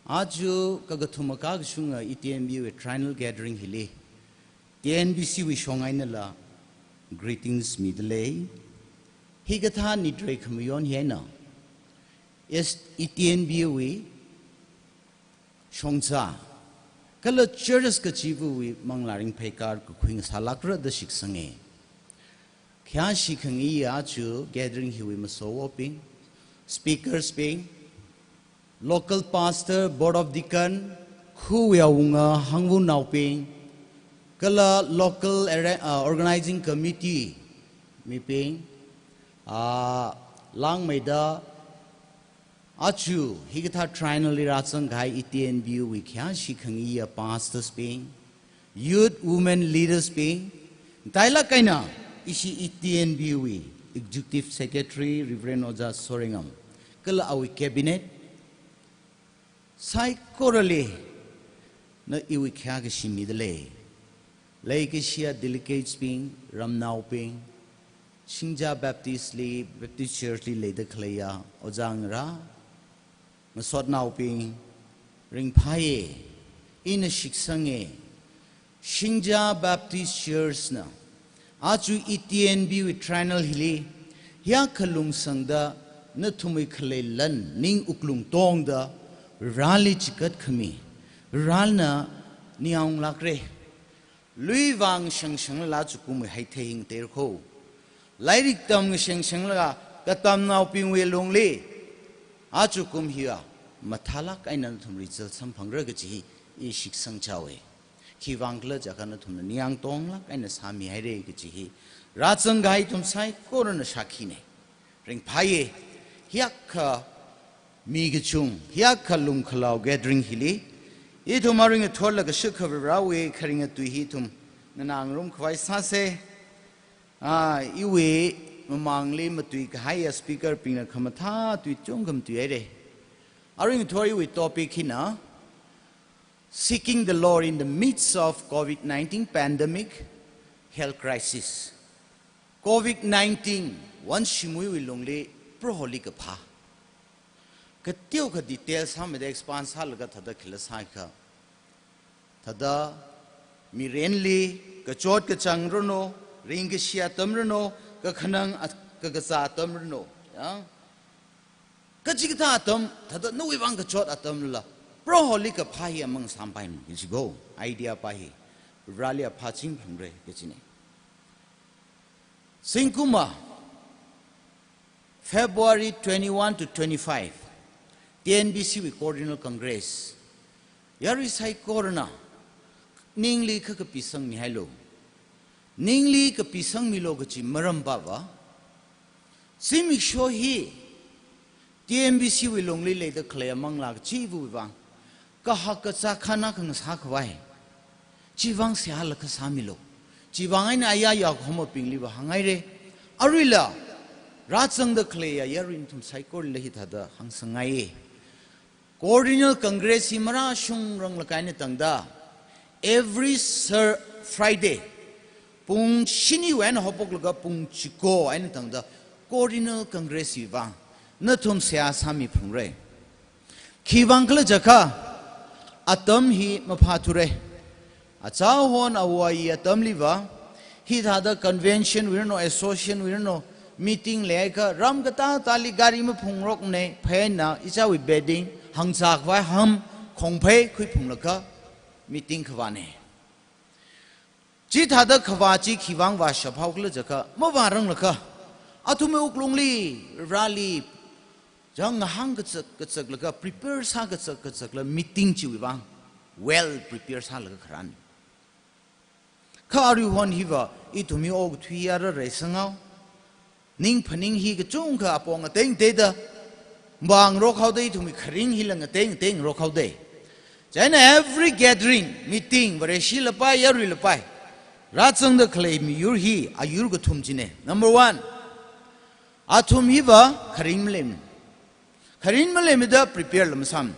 aja kakathuma kakashunga E T N B wui triennial gathering hili T N B C wui shong einala greetings midalei. Hikathā nitrei khamayon hi eina, yes, E T N B wui shongza kala church kachivawui manglā ringphei kar kakhui ngasālākra da shitsange. Khayāshi khangayā aja gathering hiwui masovabing, speakers bing, local pastor, board of deacon, khawui awunga hangvanaobing, kala local arra-, ah, organizing committee mibing, ah, langmeida aja hikathā triennial li rāzangkahai E T N B wui khayāshi khangayā pastors bing, youth, women leaders bing, tailāk eina ishi E T N B wui Executive Secretary Reverend Ojā Sorengam kala awui cabinet saikorali na iwui khayākashi midalei. Leikashiya delegates bing, ramnaobing, Shingja Baptist li, Baptist Church li leida khaleiya ojā ngarā, masotnaobing, ringphāye, ina shitsange. Shingja Baptist Church na aja E T N B wui triennial hili hiyākha lungsangda nathumwui khalei lan ning wuklung tongda Vareli chigat khami, Varena ningyānglākre. Lui vāngashang shanglala aja kumwui haitheihing teirako, lairik tamngashang shanglaga katamnaobingwui lungli aja kum hiya mathālāk eina nathum result samphangra kaji hi i shitsang chaowe. Khiwuivang khala jiakha nathumna ningyāng tonglāk eina sāmihaire kaji hi rāzangkahai ithum saikorana shākhine. Ringphāye, hiyākha mi kachung, hiyākha lungkhalao gathering hili ithum aring athorla kashakha Varewui kharinga tui hi ithum nganāngarumkhavai sāse. Ah, iwui mamangli matuikahaiya speaker bingna khamathā tui chungkha matuihaire. Aring athor iwui topic hina Seeking the Lord in the Midst of COVID nineteen Pandemic Health Crisis. COVID nineteen, won shimuiwui lungli Proholi kaphā. Kateokha detail sāmeida expand sālaga thāda khila sāikha, thāda mirinli kachot kachāng ranu, ringkashi atam ranu, kakhanang a-, kakazā atam ranu, ya. Kachikathā atam, thāda nawui vāng kachot atamla Proholi kaphā hi amang sampaimana kaji ko, idea pa hi Vareli aphā chingphangra kajine. Zingkumva February twenty-one to twenty-five, T N B C wui Coordinal Congress. Yarui saikorana ningli kha kapisangmihailu. Ningli kapisangmilu kaji maram pava, zimiksho hi T N B C wui lungli leida khalei amanglā kachivawui vāng kahak kazā khana khangasā khavai, chivāng seihālakha sāmilu. Chivāng eina ayā yaokhomabingliva hānghaire. Aruila rāzangda khaleiya yarui nathum saikorali hithāda hāngsangngaiye. Coordinal Congress hi marāshungranglakha eina tangda, every Sir Friday, pung shiniwui eina haophoklaga pung chiko eina tangda Coordinal Congress hi vāng nathum seihā sāmiphangra. Khiwuivang khala jiakha, atam hi maphāthura. Achāhon awui atamliva, hithāda convention wui ranu, association wui ranu, meeting leiakha, ram katātāli gari maphungrokne, pheina ichāwui bedding, hāngzā khavai ham, khongphei khuiphunglaga meeting khavāne. Chithāda khavā chi khiwuivang vāshap haokhala jiakha, mavāranglakha, athumwui wuklungli, Vareli Chang ngahāng kachak kachaklaga, prepare sā kachak kachakla meeting chiwui vang well prepare sālaga kharān. Kha aruihon hiva, ithumwui okathui ya rāreisangao. Ning phaning hi kachungkha apong ateng tengda, bang rokhaoda ithumwui kharing hila ngateng teng rokhaoda. China every gathering, meeting, Vareshi lapai, yarui lapai, rāzangda khalei miyur hi ayur kathum chine. Number one, athum hiva kharing malem. Kharing malemida prepare la masām.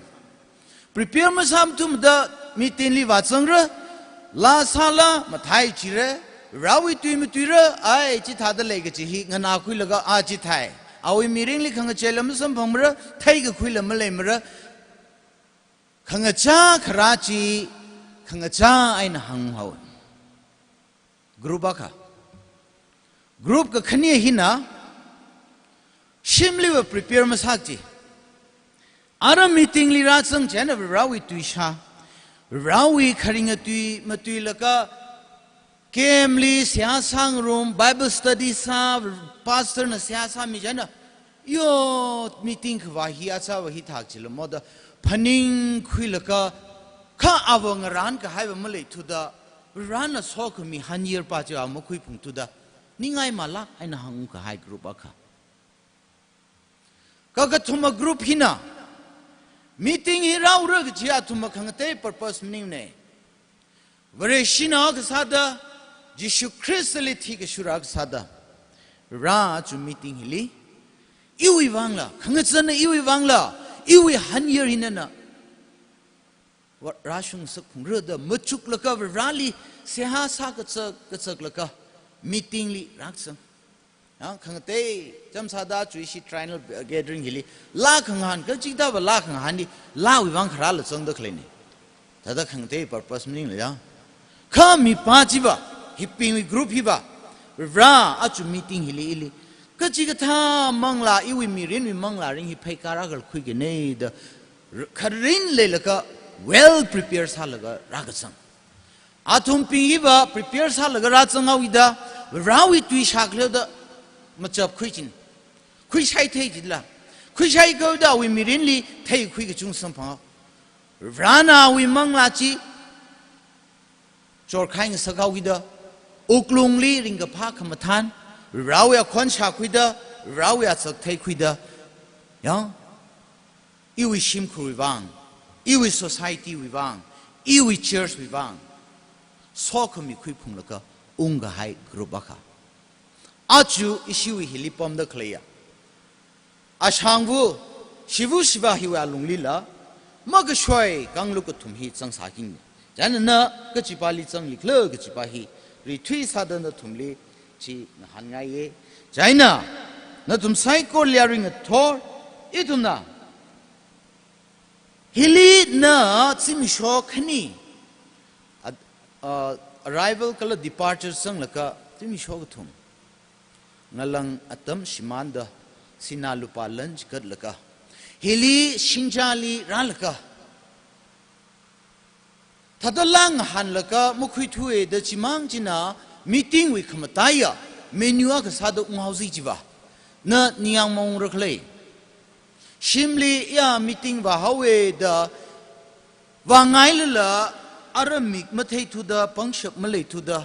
Prepare masāmthumda meeting li vāzangra, laa sāla matheichira, Varewui tui matuira, ai chithāda lei kachi hi nganākhuilaga a chithei. Awui mirinli khangachei la masamphangmara, theikakhui la maleimara. Khangachā kharā chi, khangachā eina hānghao. Group akha. Group kakhane hina, shimliva prepare masā kachi. Ara meeting li rāzang china Varewui tui shā. Varewui kharinga tui matuilaga, camp li seihā sāngarum, Bible study sā, pastor na seihā sāmi china, yo, meeting khavā hi acha va hithā kachila moda phaningkhuilaga, kha ava ngarān kahaiva maleithuda, Varena sokhami hanyar pa chiva makhuiphungthuda, ningai malak eina hāngkahai group akha. Kakathuma group hina, meeting hi rāura kachi athuma khangatei purpose maningne. Vareshina kasāda, Jishu Khristali thikashura kasāda, rā achu meeting hili, iwui vangla, khangachāna iwui vangla, iwui hanyar hinana, va-, rāshungsakphungra da machuklaga Vareli seihā sā kachak kachaklaga meeting li rākazang. Ya, khangatei, chāmsāda chu ishi triennial gathering hili, laa khangahān, kachida va laa khangahān hi, laawui vang kharāla zangda khaleine. Thāda khangatei purpose maningla ya. Kha mipā chiva, hibingwui group hiva, rā achu meeting hili ili, kachikathā manglā, iwui mirinwui manglā ring hi pheikar akha khuikane da, r-, kharing leilaga, well prepare sālaga rākazang. Athumbing hiva prepare sālaga rāzanghaoda, Varewui tui shākhaleiuda machapkhui chin. Khuishai thei chila. Khuishai khaoda awui mirinli theikhui kachung samphang. Varena awui manglā chi chorkhai ngasakhaoda, wuklungli ringkaphā khamathān, Varewui akhon shākhuida, Varewui azak theikhuida, ya, iwui shimkhurwui vang, iwui society wui vang, iwui church wui vang, sokhami khuiphunglaga ungkahai group akha. Achu ishiwui hili pamda khaleiya, ashangva, shiva shiva hiwui alunglila, makashoi kanglu kathum hi zangsākine. China na kachipāli zanglikhala kachipa hi, rithui sāda nathumli chi ngahānngaiye. China, nathum saikorali aring athor, ithumna, hili na zimiksho khani, ad-, uh, arrival kala departure zanglaga zimiksho kathum. Ngalang atam shimānda sinā lupā lan chigatlaga, hili Shingjali rālaga, thāda laa ngahānlaga makhuithuwe da chimang china meeting wui khamataiya menu akha sāda unghaosi chiva, na ningyāng maungra khalei. Shimli ya meeting vāhaowe da vāngailala, ara mik matheithuda, pangshap maleithuda,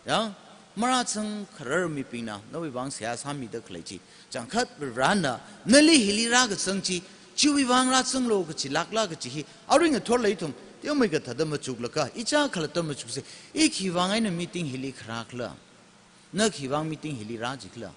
ya, marāzangkharar mibingna nawui vang seihā sāmida khalei chi, changkhat Varena nali hili rākazang chi, chiwui vang rāzanglo kachi lakla kachi hi, aring athorla ithum teomeikha thāda machuklaga, ichā khalatta machukse, i khiwui vang eina meeting hili kharākhala, na khiwui vang meeting hili rā jikhala.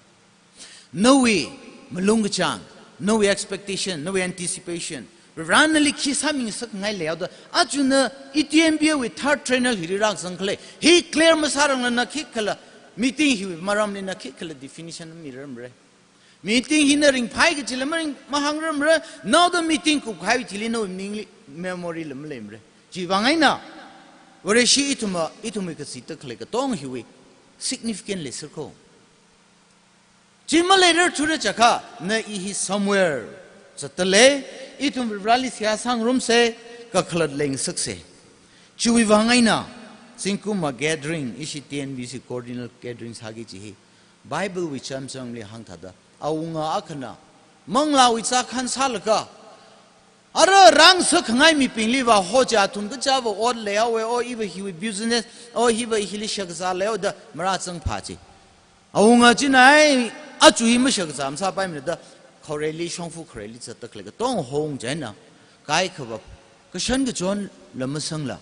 Nawui malung kachāng, nawui expectation, nawui anticipation, Varena nali khi sāmingasakngai leihaoda, achu na E T M B A wui third triennial hili rākazang khalei. Hi clear masāranglala na khikhala, meeting hiwui maramli na khikhala definition mirarmara. Meeting hina ringphai kachila maring mahāngrarmara, naoda meeting kupkahai thili nawui ningli memory la maleimara. Chiwui vang eina, Vareshi ithumva, ithumwui kazitda khalei katonga hiwui significant leisāra kho. Chi maleirarthura chiakha, na i hi somewhere zatdalei, ithum Vareli seihā sāngarumse, kakhalat leingasakse. Chiwui vang eina, zingkumva gathering, ishi T N B C coordinal gathering sāki kachi hi, Bible wui chānjamli hāngthāda, awunga akhana, Manglāwui chākhan sālaga, ara rāngasakkhangai mibingliva hoja athum kachāva ot leihaowa, o iva hiwui business, o hiva hili shakzā leihaowa da marāzangpha chi. Awunga china, ai, aja hi mashakzā masāpaimana da, khaoreili, shongfa khaoreili zatda khalei katonga hong china, kaikhava kashan kachonla masangla,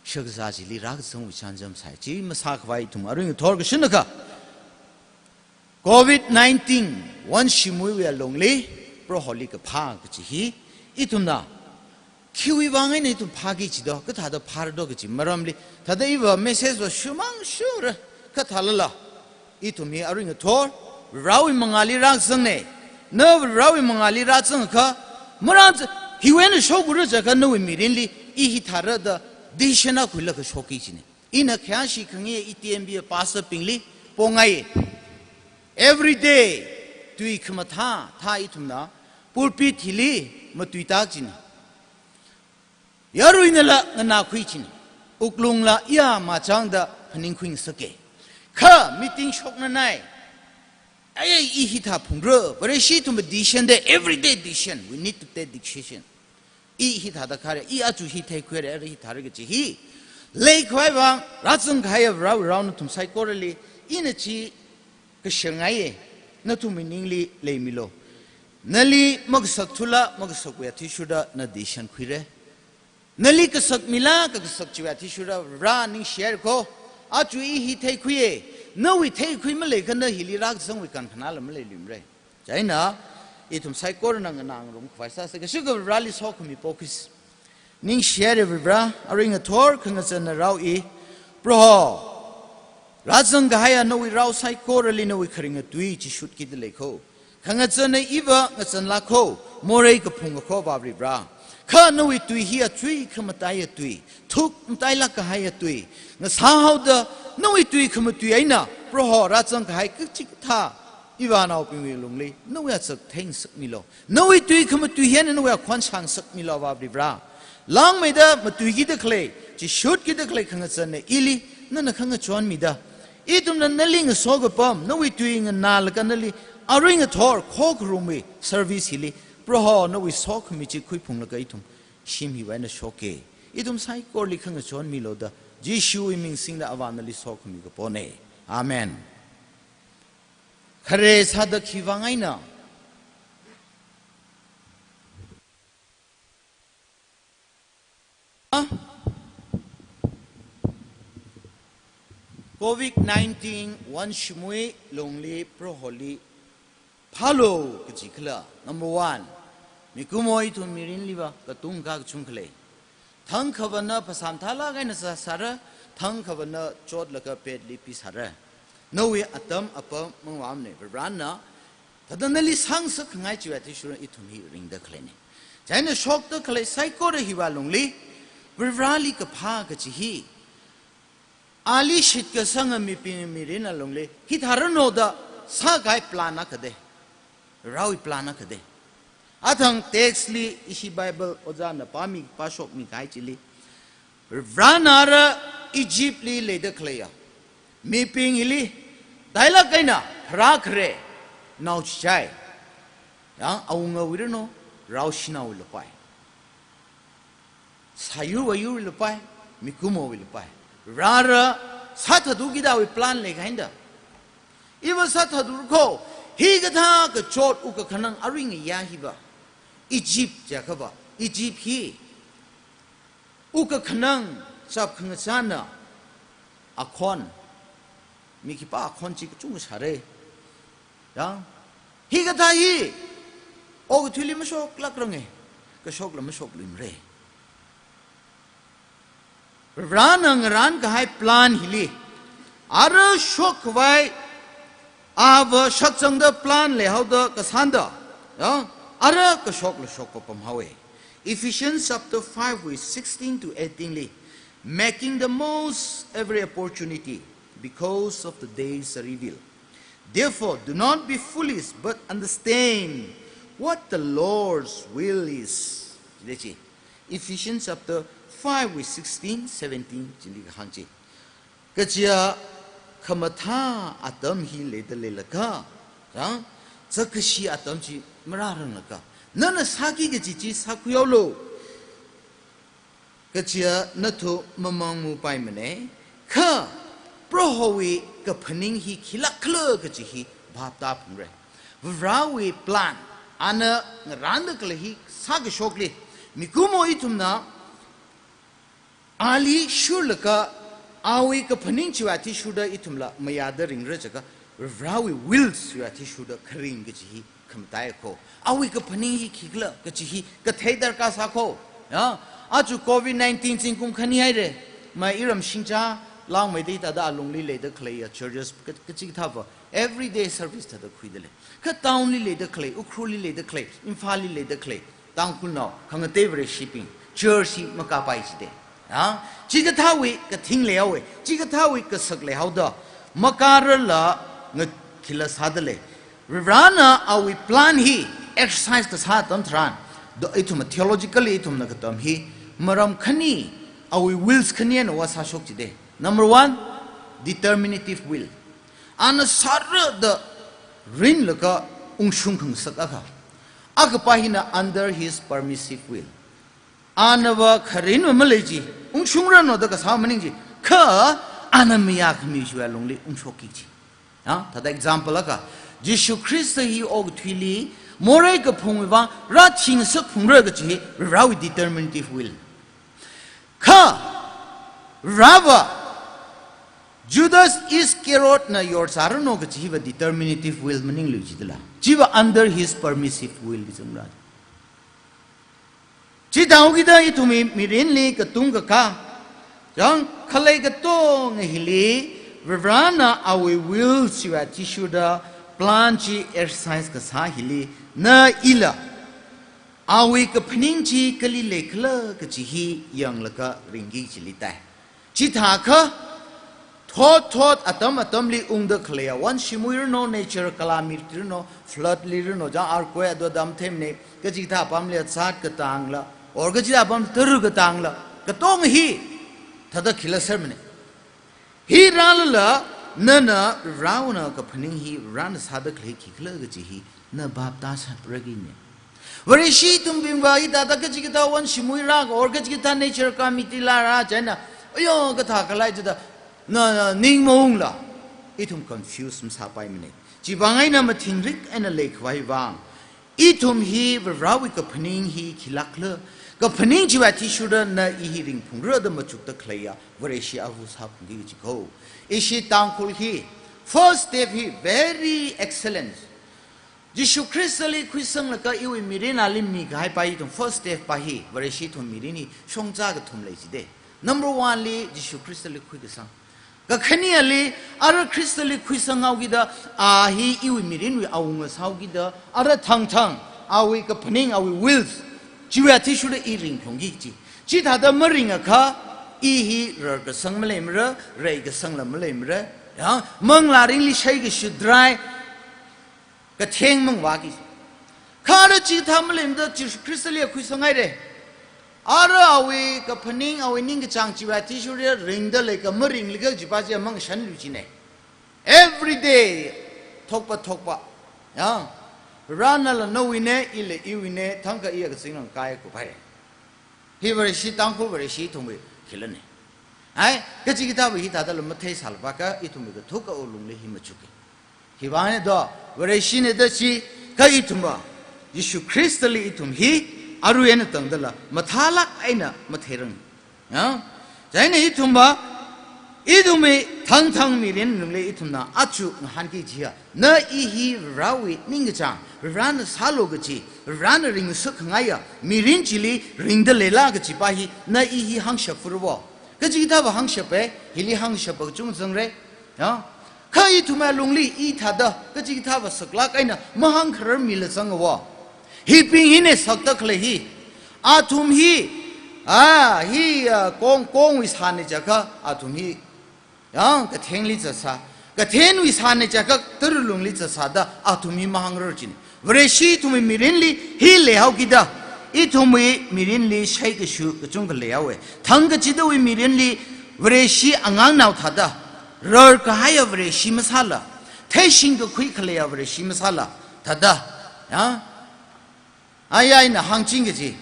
shakzā chili rākazangwui chānjam sai. Chi masākhavai ithum arui ngathor kashinakha, covid nineteen wonshimuiwui alungli, Proholi kaphā kachi hi, ithumna, khiwui vang eina ithum phāki kachi do, kathāda phāra do kachi maramli, thāda iva message va shumang shura, kathālala, ithum hi arui ngathor, Varewui mangāli rāzangne, na Varewui mangāli rāzangakha, marāza, hiwui eina shokura jiakha nawui mirinli, i hithāra da, decision akhuilaga shokki kachina. Ina khayāshi khangai i T M B pastor bingli pongai. Every day, tui khamathā, thā ithumna, pulpit hili matuita kachina. Yaruinala nganākhui kachina. Wuklungla iya machangda phaningkhuingasaka. Kha meeting shoknanai. Ai, i hithā phungra, Vareshi ithumva decision da, everyday decision. We need to take decision. I hithāda khare, i aja hi theikhuire, ara hithāra kachi hi. Leikhavai vang, rāzangkahaiya Varewui rao nathum saikorali, ina chi kashirngaiye, nathumwui ningli leimilo. Nali makasak thula, makasakwui athishurda na decision khuire. Nali kasakmila, kakasak chiwui athishurda Vare ningshihaira kho. Aja i hi theikhuiye, nawui theikhui maleikha na hili rākazangwui kankhanāla maleiluimara. China, ithum saikorana nganā ngarumkhavai sāsa, kashika Vareli sokhami pokhuisa. Ningshihaira Vare, arui ngathor khangachāna rao i, Proho, rāzangkahaiya nawui rao saikorali nawui kharinga tui chi shutkida lei kho. Khangachāna iva ngachānlāk kho, morei kaphung akha Vare. Kha nawui tui hi achui khamataiya tui, thukmatailāk kahaiya tui, ngasāhaoda nawui tui khamatui eina, Proho rāzangkahai kachikathā, ivānaobingwui lungli, nawui achak theingasakmilo. Nawui tui khamatui hi eina nawui akhon shāngasakmilo Vare. Langmeida matuikida khalei, chi shutkida khalei khangachāna ili, nana khangachonmida, ithumna nali ngaso kapam, nawui tui nganālaga nali, arui ngathor, khokharumwui service hili, Proho nawui sokhami chi khuiphunglaga ithum, shim hiwui eina shokke. Ithum saikorali khangachonmilo da, Jishuwui ming singda Avā nali sokhami kapone. Amen. Khare sāda khiwui vang eina, covid nineteen wonshimuiwui lungli Proholi phālu kaji khala, number one, mikumo ithum mirinliva katungkha kachungkha lei. Thangkhavana phasā mathālāk eina sā, sāra, thangkhavana chotlaga bedli pisāra. Nawui atam apam mangvāmana, Varena, thāda nali sāngasakkhangai chiwui athishurda ithum hi ringda khaleina. China shokda khalei saikora hiwui lungli, Vareli kaphā kachi hi, ali shitkasanga mibing mirin alungli, hithāranu da sākahai plan akha de. Varewui plan akha de. Athang text li ishi Bible ojāna pāmi, pāshokmi kahai chili, Varena ara Egypt li leida khaleiya mibing hili, tailāk eina pharākhare, nao chichai. Yang awungawui ranu, rao shanaowui lapai. Sāyur vāyurwui lapai, mikumowui lapai. Rāra sāthathu kidawui plan leikahai da. Iva sāthathu kho, hikathā kachot wukkhanang aring ya hiva. Egypt jiakhava, Egypt hi wukkhanang chap khangachāna akhon, mi khipā akhon chi kachungkha sāra. Yang, hikathā hi, okathuili mashoklākranga, kashokla mashokluimara. Varena ngarānkahai plan hili, ara shokkhavai, ava shakzangda plan leihaoda kasānda, yang, ara kashokla shokpapam haowa. Ephesians chapter five verse sixteen to eighteen li, making the most every opportunity because of the days are evil. Therefore, do not be foolish, but understand what the Lord's will is. Chili chi, Ephesians chapter five verse sixteen, seventeen, chili kahāng chi. Kaja khamathā atam hi leida leilakha, ha? Zakkashi atam chi marāranglakha, nana sāki kaji chi sākhuihaolu kajiya nathum mamangmupaimana. Kha Prohowui kaphaning hi khilākkhala kaji hi bhap tāphungra. Varewui plan, ana ngarānda khalei hi sākashokli, mikumo ithumna ali shurlaga, awui kaphaning chiwui athishurda ithumla mayāda ringra jiakha, Varewui will chiwui athishurda kharing kaji hi khamataiya ko. Awui kaphaning hi khikhala kaji hi kathei darkar sā ko. Ya, aja covid nineteen zingkum khani haira. Mai iram shingcha langmeida thāda alungli leida khaleiya churches ka-, kachikathāva everyday service thāda khuida lei. Kha town li leida khalei, Ukhrulli leida khalei, Imphalli leida khalei Tangkhulnao khangatei Vareshibing church hi makāpai jida. Ha? Chikathāwui kathing leihaowa, chikathāwui kasak leihaoda, makārarla nga khila sāda lei. Varena awui plan hi exercise kasā atam tharan, do ithum theologically ithumna katam hi maram khani, awui wills khani eina vāsāshok jida. Number one, determinative will. Ana sāra da rinlaga ungshung khangasak akha. Akhapa hina under his permissive will. Anava kharinva malei ji, ungshungranu da kasā maning ji, kha ana mayākhami chiwui alungli ungshokki ji. Ha? Thāda example akha, Jishu Khrista hi okathuili morei kaphungwui vang rāthingasak phungra kaji hi Varewui determinative will. Kha Vareva Judas Iscariotna yorzāranu kaji hiva determinative will maninglu jidala. Chiva under his permissive will kizangra. Chithāhaokida ithumwui mirinli katungkakā, chang khalei katonga hili, Varena awui will chiwui athishurda plan chi exercise kasā hili, na ila awui kaphaning chi kali leikhala kaji hi yanglaga ringki chili tai. Chithākha, thot thot atam atamli ungda khaleiya, vanshimwui ranu, nature calamity ranu, flood li ranu, chang earthquake ado dam themne, kachikathā apamli zat katangla, or kachikathā apam tara katangla, katonga hi thāda khila sermana. Hi rālala, nana Varena kaphaning hi Varena sāda khalei khikhala kaji hi na bhap tāsāpragina. Vareshi ithumbingva hithāda kachikathā vanshimwui rāka, or kachikathā nature calamity la rā chieina, ayo, kathā khalei chida, na, na, ning maungla, ithum confuse masāpaimana. Chiwui vang eina mathingrik eina leikhavai vang, ithum hi Varewui kaphaning hi khilākkhala, kaphaning chiwui athishurda na i hi ringphungra da machukda khaleiya Vareshi ava sāphungki kaji ko. Ishi Tangkhul hi first step hi very excellent. Jishu Khristali khuisanglaga iwui mirin ali mikahaipa ithum first step pa hi, Vareshi ithum mirin hi shongza kathum lei jida. Number one li Jishu Khristali khuikasang. Kakhane ali, ara Khristali khuisanghaokida, a hi iwui mirinwui awunga sāhaokida, ara thangthang, awui kaphaning, awui wills, chiwui athishurda i ringphungki ji. Chithāda maringakha, i hi rarkasang maleimara, reikasangla maleimara, ya, manglā ringli shaikashu drai, katheng mangvāki. Kha ara chithā maleimada Jishu Khristali khuisanghaira. Ara awui kaphaning, awui ningkachāng chiwui athishurda ringda leika maringlaga kajipa chi mangshanlu jina. Every day, thokpa thokpa. Ya. Varena nawuina, ila iwuina, thangkha iya kazing rāngkai kupai. Hi Vareshi, Tangkhul Vareshi ithumwui khilana. Ai, kachikathāva hithādala matheisālapakha ithumwui kathuka alungli hi machuki. Hiwui vangna do, Vareshina da chi, kha ithumva, Jishu Khristali ithum hi, arui eina tangdala, mathālāk eina matheirang. Ya? Chieina ithumva, ithumwui thangthang mirin lungli ithumna aja ngahānki jiya, na i hi Varewui ningkachāng, Varena sālu kaji, Varena ringsukhangaiya, mirin chili ringda leila kajipa hi, na i hi hāngshap furvo. Kachikathāva hāngshapa, hili hāngshapa kachungkha zangra. Ya? Kha ithumwui alungli i thāda, kachikathāva saklāk eina mahāngkhararmila zangva. Hibing hina sakda khalei hi. Athum hi, a, hi, a, kong, kongwui sāna jiakha, athum hi, ya, kathengli zatsā. Kathenwui sāna jiakha, tara lungli zatsāda, athum hi mahāngrar jina. Vareshi ithumwui mirinli hi leihaokida, ithumwui mirinli shaikashu kachungkha leihaowa. Thangkachidawui mirinli Vareshi angangnao thāda, rarkahaiya Vareshi masāla, theishing kakhui khaleiya Vareshi masāla, Thāda, ya? Aya ina hāngching kaji,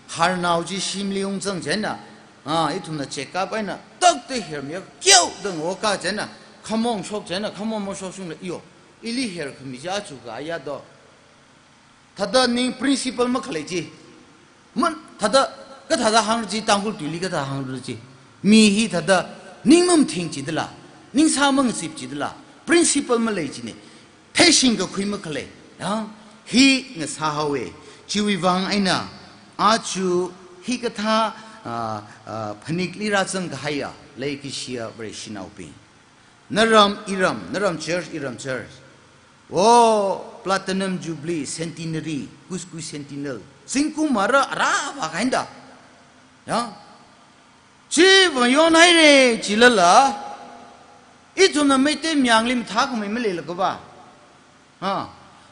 harnao chi shimli ungzang chieina, ah, ithumna check up eina, takte hermia, kyo dang oka chieina, khamong shok chieina, khamong mo shok shungla, iyo, ili her khami chi achu kaya do. Thāda ning principle makhalei chi. Man, thāda, kathāda hāng chi, Tangkhul tuili kathā hāng chi. Mi hi thāda, ning mamathing chidala, ningsā mangazip chidala, principle malei chine. Theishing kakhui makhalei. Ya, hi ngasā haowe. Chiwui vang eina, achu hikathā, ah, ah, phanikli rāzang kahaiya, leikashiya Vareshinaobing. Naram iram, naram church iram church. O, Platinum Jubilee, Centenary, kuskui Centennial. Zingkum ara, ara, va kainda. Ya. Chi va yon haire, chilala. Ithumna Meitei mayangli mathākhamei maleilakha va. Ha.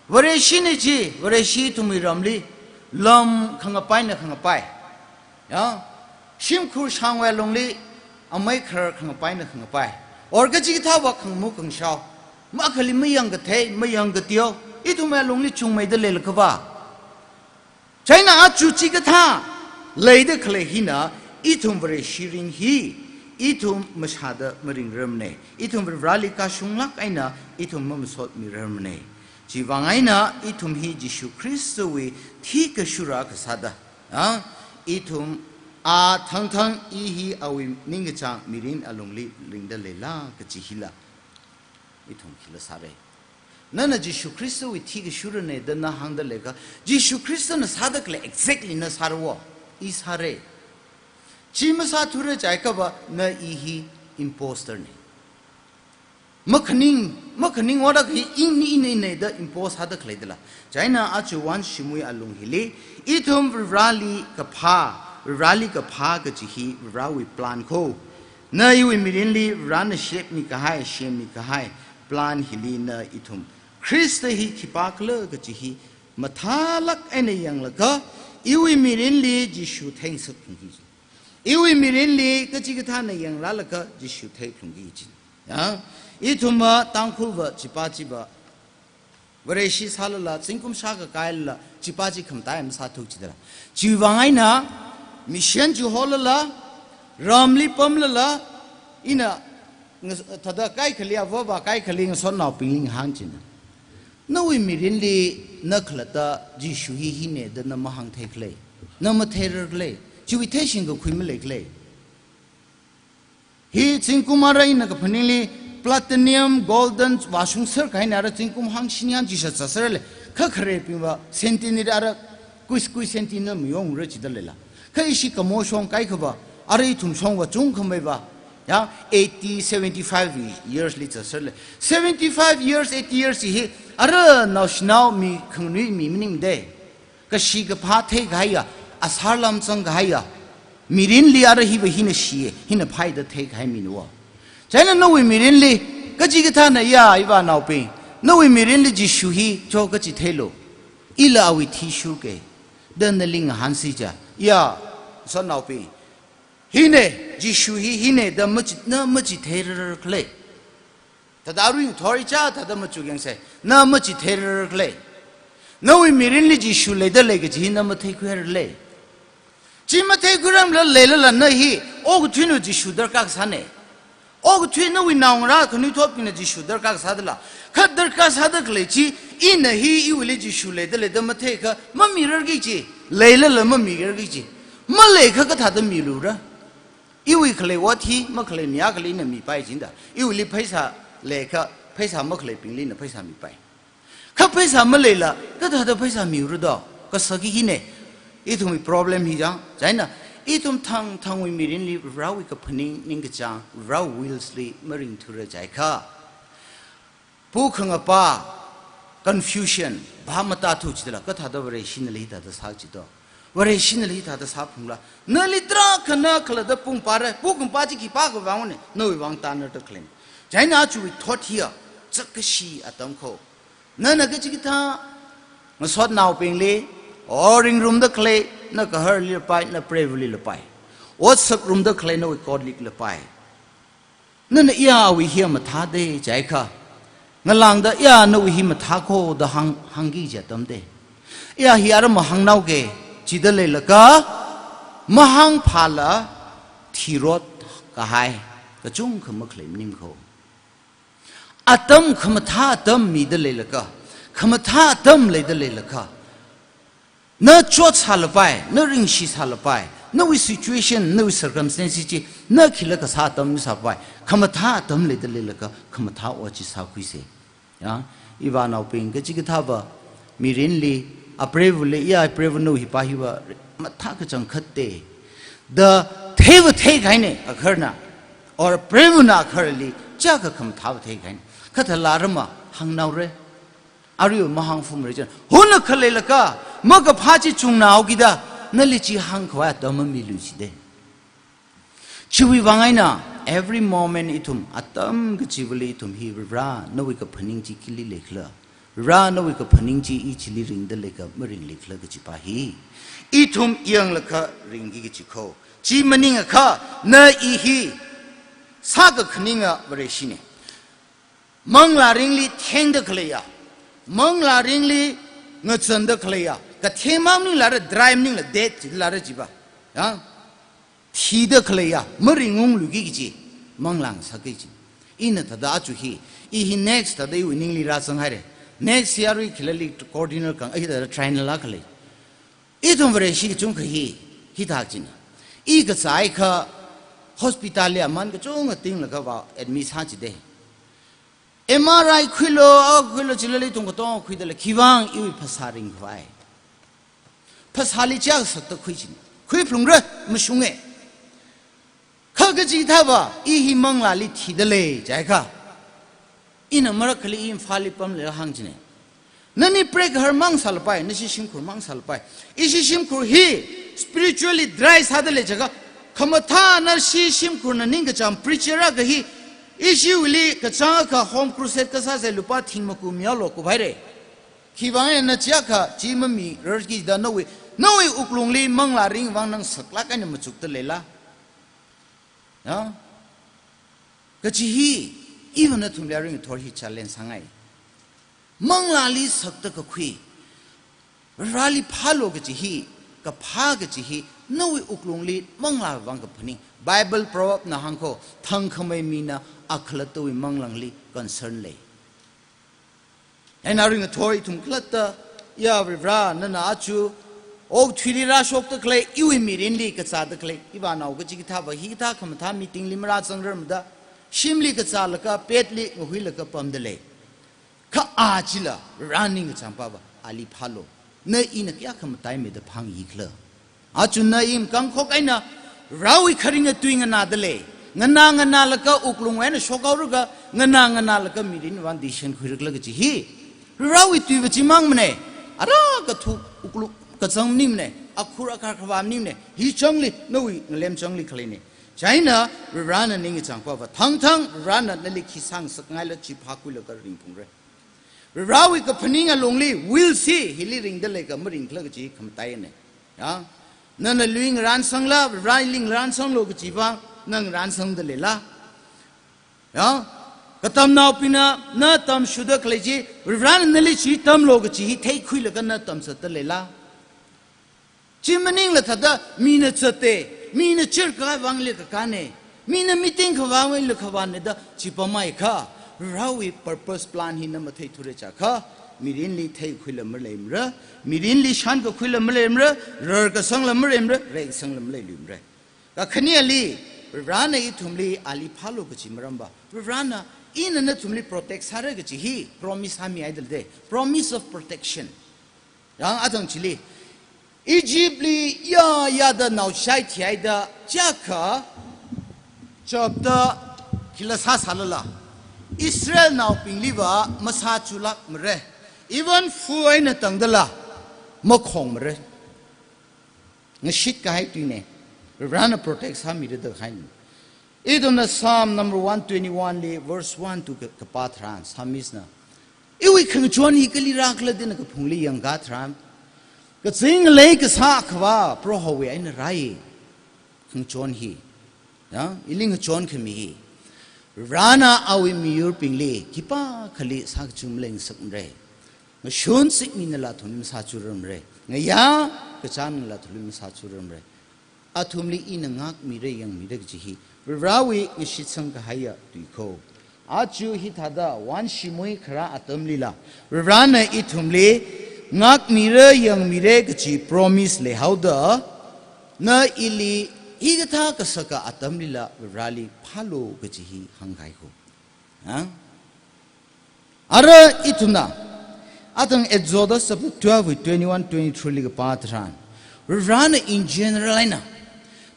Vareshina chi, Vareshi ithumwui ramli, lam khangapaina khangapai. Ya. Shimkhur shangwui lungli, amei kharar khangapaina khangapai. Or kachikathā va khangamu khangashao. Makhali mayang kathei, mayang kateo. Ithumwui lungli chungmeida leilakha va. Chieina achu chikathā leida khalei hina, ithum Vareshi ring hi, ithum mashāda maringrarmane, ithum Vareli kashunglāk eina, ithum mamasotmirarmane. Chiwui vang eina, ithum hi Jishu Khristawui thikashura kasāda, ah, ithum a thangthang i hi awui ningkachāng mirin alungli ringda leila kachi hila. Ithum khila sāre. Nana Jishu Khristawui thikashurane da na hāngda leiakha, Jishu Khristana sāda khalei exactly na sāra wo, i sāre. Chi masāthura jiakha va na i hi imposter ne. Makhaning, makhaning wada khi ing ni ine ine da impose sāda khalei dala. Chieina achu One Shimui alung hili, ithum Vareli kaphā, Vareli kaphā kachi hi Varewui plan kho. Na iwui mirinli Varena shapmi kahai, semmi kahai, plan hili na ithum Khrista hi khipākhala kachi hi mathālāk eina yanglaga, iwui mirinli Jishu theingasak phungki. Iwui mirinli kachikathāna yangrālaga Jishu thei phungki chi. Ya, ithumva Tangkhulva chipa chiva Vareshi sālala, zingkum shākha kailala, chipa chi khamataiya masāthu chidala. Chiwui vang eina, mission chi holala, ramli pamlala, ina ngas-, thāda kaikhali avāva kaikhali ngasotnaobingli ngahān china. Nawui mirinli na khalatta Jishu hi hine da na mahāngthei khalei, na matheirar khalei, chiwui theishing kakhui malei khalei. Hi zingkum ara ina kaphaningli platinum, golden, vāshungser kahaina ara zingkum hangshini hangchishat sāserle, kha kharebingva centenary ara kuiskui centenary mayongra chida leila. Kha ishi kamoshong kaikhava, ara ithum shongva chungkhameiva, ya, eighty, seventy-five years li zaserle. Seventy-five years, eighty years hi, ara naoshinao mi khanganui mi maningde. Kashi kaphā theikahaiya, asar lam zangkahaiya, mirinli ara hiva hina shiye, hina phaida theikahai mina wo. Chieina nawui mirinli, kachikathāna ya ivānaobing, nawui mirinli Jishu hi cho kachi theilu, ila awui thi shurke, da nali ngahānsi ja, ya, ngasotnaobing, hine, Jishu hi hine da machi, na machitheirar khalei. Thāda ring thori cha, thāda machuk yangsei. Na machitheirar khalei. Nawui mirinli Jishu leida lei kachi hi na matheikhuirar khalei. Chi matheikhuiramla leilala na hi, okathuina Jishu darkar kasāne. Okathui nawui naongarā khanuithotbingna Jishu darkar kasā dala. Kha darkar sāda khalei chi, ina hi iwuili Jishu leida leida matheikha, mamirarki chi, leilala mamirarki chi. Maleikha kathāda milura. Iwui khalei ot hi, makhalei mi akhali ina mipai chinda. Iwuili pheisā leikha, pheisā makhaleibingli ina pheisā mipai. Kha pheisā maleila, kathāda pheisā miura do? Kasā khi hine. Ithumwui problem hi jang. Chieina, ithum thangthangwui mirinli Varewui kaphaning ningkachāng, Varewui wills li maringthura jiakha. Pu khangapa, confusion, bhap matāthu chidala, kathāda Vareshinala hithāda sā chido. Vareshinala hithāda sāphungla. Nali tarākhana khalatta pung pare, pu khangapa chi khipākha vangna, nawui vang tanarda khalei. Chieina achuwui thot hiya, zakkashi atam kho. Nana kachikathā, ngasotnaobingli, o ringrumda khalei, na gaharli lapai, na preivali lapai. Ot sakrumda khalei, nawui colleague lapai. Nana iyawui hiya mathāde jiakha, Ngalāngda, ya, nawui hi mathākho da hāng, hāngki kaji atam te. Ya, hi aram mahāngnaoke, chida leilakha, mahāngphāla, thirot kahai, kachungkha makhalei maningkho. Atam khamathā atam mida leilakha, khamathā atam leida leilakha, na chotsālapai, na ringshisālapai, nawui situation, nawui circumstance chi, na khila kasā atam sāpai, khamathā atam leida leilakha, khamathā ot chi sākhuise. Ya, ivānaobing kachikathāva, mirinli, apreivali, ya, apreiva nawui hipa hiva, mathā kachangkhat te. Da theiva theikahaine, agahar na, or apreivana agaharli, chiyākha khamathāva theikahaine. Kha thāla aram mahāngnaore. Arui mahāngphumre china. Hun akha leilakha, makaphā chi chungnaokida, nali chi hāngkhavai atam mamilu chide. Chiwui vang eina, every moment ithum, atam kachivali ithum hi Vare, nawui kaphaning chi khili leikhala. Vare, nawui kaphaning chi i chili ringda leikhala, maringlikhala kajipa hi. Ithum yanglakha ringki kajikho. Chi maningakha, na i hi, sākakhaninga Vareshine. Manglāringli thengda khaleiya, manglāringli ngazanda khaleiya, kathema maningla ra, dry maningla dead chila ra jiva. Ya? Thida khaleiya, maringungluiki kaji, manglā ngasakki kaji. Ina thāda aja hi, i hi next thāda iwui ningli rāzanghaire. Next year wui khilali coordinator kang, ai thāda triennial la khalei. Ithum Vareshi kachungkha hi, hithā china. I kazāakha hospital li aman kachungkha tinglaga va admit sā chide. M R I khuilo, a khuilo chilali ithum katonga khuida lei, khiwuivang iwui phasā ringkhavai. Phasāli chiyākha sakta khui china. Khuiphalungra, mashunge. Kha kachikathāva, i hi manglāli thida lei, jiakha. Ina marakhali Imphalli pamlei hāng chine. Nani prekahar mang sālapai, nashi shimkhur mang sālapai. Ishi shimkhur hi spiritually dry sāda lei jiakha, khamathā nashi shimkhurna ningkachāng preacher akha hi, ishiwuili kachāngakha home crusade kasāsei lupā thing maku miyaolo kuphaire. Khiwuivang eina chiyākha chi mamirarki da nawui, nawui wuklungli manglāringwui vang nang saklāk eina machukta leila? Ya? Kaji hi, iva nathumli aring thor hi challenge sāngai. Manglāli sakta kakhui, Vareli phālo kaji hi, kaphā kaji hi, nawui wuklungli manglāwui vang kaphaning. Bible proverb na hāngkho, thangkhamei mina akhalattawui manglāli concern lei. Eina aring thor ithum khalatta, ya Vare, nana aja, okathuili rāshokta khalei, iwui mirinli kazāda khalei, ivānao kachikathāva hikathā khamathā meeting li marāzangrarmada, shimli kazālaga, petli ngahuilaga pamda lei. Kha a chila, Vare ningkachāngpava, ali phālo. Na ina kayākha mataimeida phāngaikhala. Aja na i makānkhok eina, Varewui kharinga tui nganāda lei. Nganā nganālaga wuklungwui eina shokhaoraga, nganā nganālaga mirinwui vang decision khuirakhala kaji hi. Varewui tuiva chimangmane, ara kathu wuklung kazang maningmane, akhur akhar khavā maningmane, hi changli, nawui ngalem changli khaleine. Chieina, Varena ningkachāngpava, thangthang, Varena nali khi sāngasakngaila chi phākhuilaga ringphungra. Varewui kaphaning alungli, will si, hili ringda leikhala maringkhala kaji khamataine. Ya? Nana lui ngarānsangla, Vareli ngarānsanglo kaji vang, na ngarānsangda leila? Ya? Katamnaobingna, na tamshuda khalei chi, Varena nali chi tamlo kaji hi theikhuilaga na tamsāda leila? Chi maningla thāda, mina zatte, mina chirkhavai vangli kakāne, mina meeting khavai vangli khavāne da, chi pamhaiakha, Varewui purpose plan hi na matheithura jiakha, mirinli theikhuila maleimara, mirinli shankakhuila maleimara, rarkasangla maleimara, reikasangla maleiluimara. Kakhaneli, Varena ithumli ali phālo kaji maramva, Varena ina nathumli protect sāra kaji hi, promise sāmihaida lei, promise of protection. Yang ajang chili, Egypt li ya yada naoshai thihaida, chiyākha, chapter khila sāsālala, Israelnaobingliva masāchulākmara, even fu eina tangdala, makhongmara. Ngashitkahai tuine, Varena protect sāmira da kahaine. Ithumna Psalm number one twenty-one li, verse one to ka-, kapā tharan, Psalmist na, iwui khangachon hi kali rākhala da ina kaphungli yangkā tharan, kazing ngalei kasā Akhava Prohowui eina rāi, khangachon hi. Ya, ili ngachon khami hi. Varena awui miyurbingli khipākhali sākachung maleisangra. Ngashun zikminala athumli masāchurarmara. Ngayā kachānala athumli masāchurarmara. Athumli ina ngākmira yangmira kaji hi Varewui ngashitsang kahaiya tui ko. Aja hithāda one Shimui kharā atamlila Varena ithumli ngākmira yangmira kaji promise leihaoda, na ili hikathā kasaka atamlila Vareli phālu kaji hi hāngkahai ko. Ha? Ara ithumna, atang Exodus chapter twelve wui twenty-one, twenty-three li kapā tharan, Varena in general eina,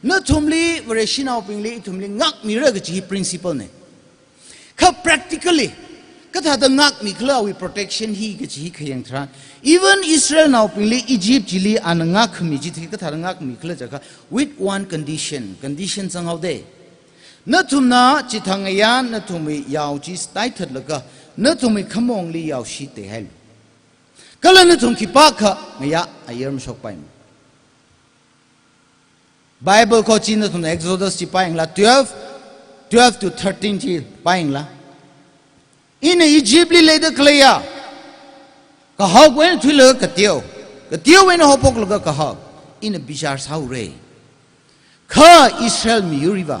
nathumli, Vareshinaobingli ithumli ngākmira kaji hi principle na. Kha practically, kathāda ngākmikhala awui protection hi kaji hi khayang tharan, even Israelnaobingli Egypt chili ana ngākkhami chi kathāda ngākmikhala jiakha, with one condition, condition zanghaoda. Nathumna chithang ngayā nathumwui yao chi staithatlaga, nathumwui khamongli yaoshi teihailu. Kala nathum khipākha ngayā ayar mashokpaimara. Bible ko chi nathumna Exodus chi pāyanglu, twelve, twelve to thirteen chi pāyanglu. Ina Egypt li leida khaleiya kahak eina thuilaga kateo, kateo eina haophoklaga kahak, ina bichar sāhaora. Kha Israel miyur hiva,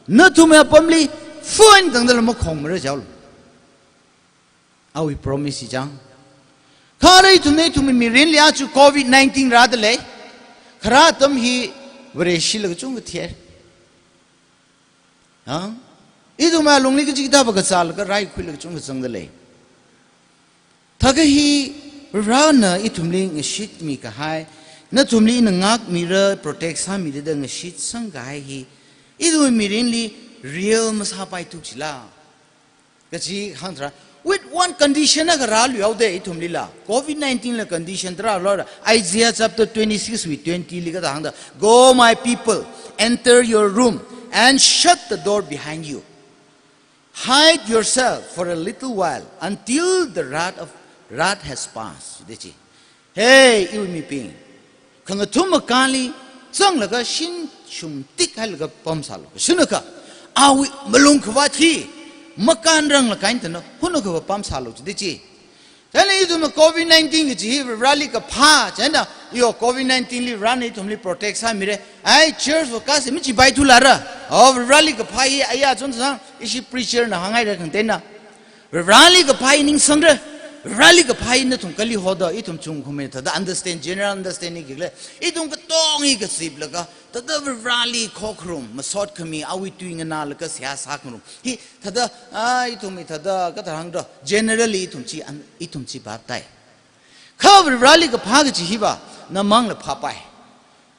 nathumwui apamli phun tangdala makhongmara jihaolu. Awui promise hi chang. Kha ara ithumna ithumwui mirinli aja covid nineteen rādalei. Kharā atam hi Vareshila kachungkha thihaira. Ha? Ithumwui alungli kachikathāva kazālaga raikhuilaga kachungkha zangdalei. Thākha hi Varena ithumli ngashitmi kahai, nathumli ina ngākmira, protect sāmira da ngashitsang kahai hi ithumwui mirinli real masāpaithuk chila kaji hāngtharan, with one condition akha rāluihaoda ithumlila. Covid nineteen la condition tarā rāluihaora. Isaiah chapter twenty-six wui twenty li kathāda hāngda, "Go, my people, enter your room and shut the door behind you. Hide yourself for a little while until the wrath of wrath has passed." Da chi. Hey, iwui mibing, khangathum makānli zanglaga shin shumtik hailaga pamsālu. Shunakha, awui malung khavāt hi makānranglakha eina tangda hunakha pamsālu jida chi. Chieina ithumna covid nineteen kaji hi Vareli kaphā, chieina yo covid nineteen li Varena ithumli protect sāmira. Ai, church va kasā machipaithula ra. Oh, Vareli kaphā hi aya chon sang, ishi preacher na hānghaira khangateina. Vareli kaphā hi ningsangra. Vareli kaphā hi nathum kali hoda, ithum chungkhameina thāda understand, general understanding kikle. Ithum katonga hi kaziplaga, thāda Vareli khokharum, masot khami, awui tui nganālaga seihā sākharum. Hi thāda, ah, ithum hi thāda, kathā hāngda, generally ithum chi, an-, ithum chi baptize. Kha Vareli kaphā kaji hiva, namangla phāpai.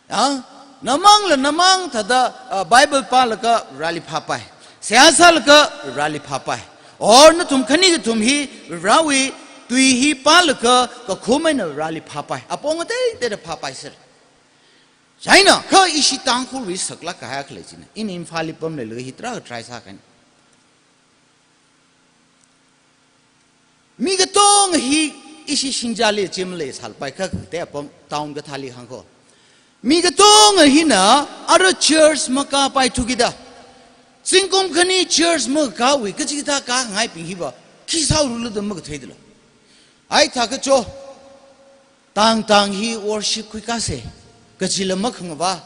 Ah, namangla namang thāda, ah, Bible pālaga Vareli phāpai. Seihā sālaga Vareli phāpai. Or nathum khani kathum hi Varewui tui hi pālaga kakhum eina Vareli phāpai. Apong ateiteida phāpaiser. Chieina, kha ishi Tangkhulwui saklāk kahai akha lei china. Ina Imphalli pamleilaga hi tarākha try sākahaina. Mi katonga hi ishi Singjali chi maleisālapai kha, kha te apam town kathāli hāng ko. Mi katonga hina ara church makāpaithukida, zingkum khani church makāwui kachikathā kāngaibing hiva khi sāhaorala da makatheidala. Ai thākha cho, tang tang hi worship khuikāsa kajila makhangavā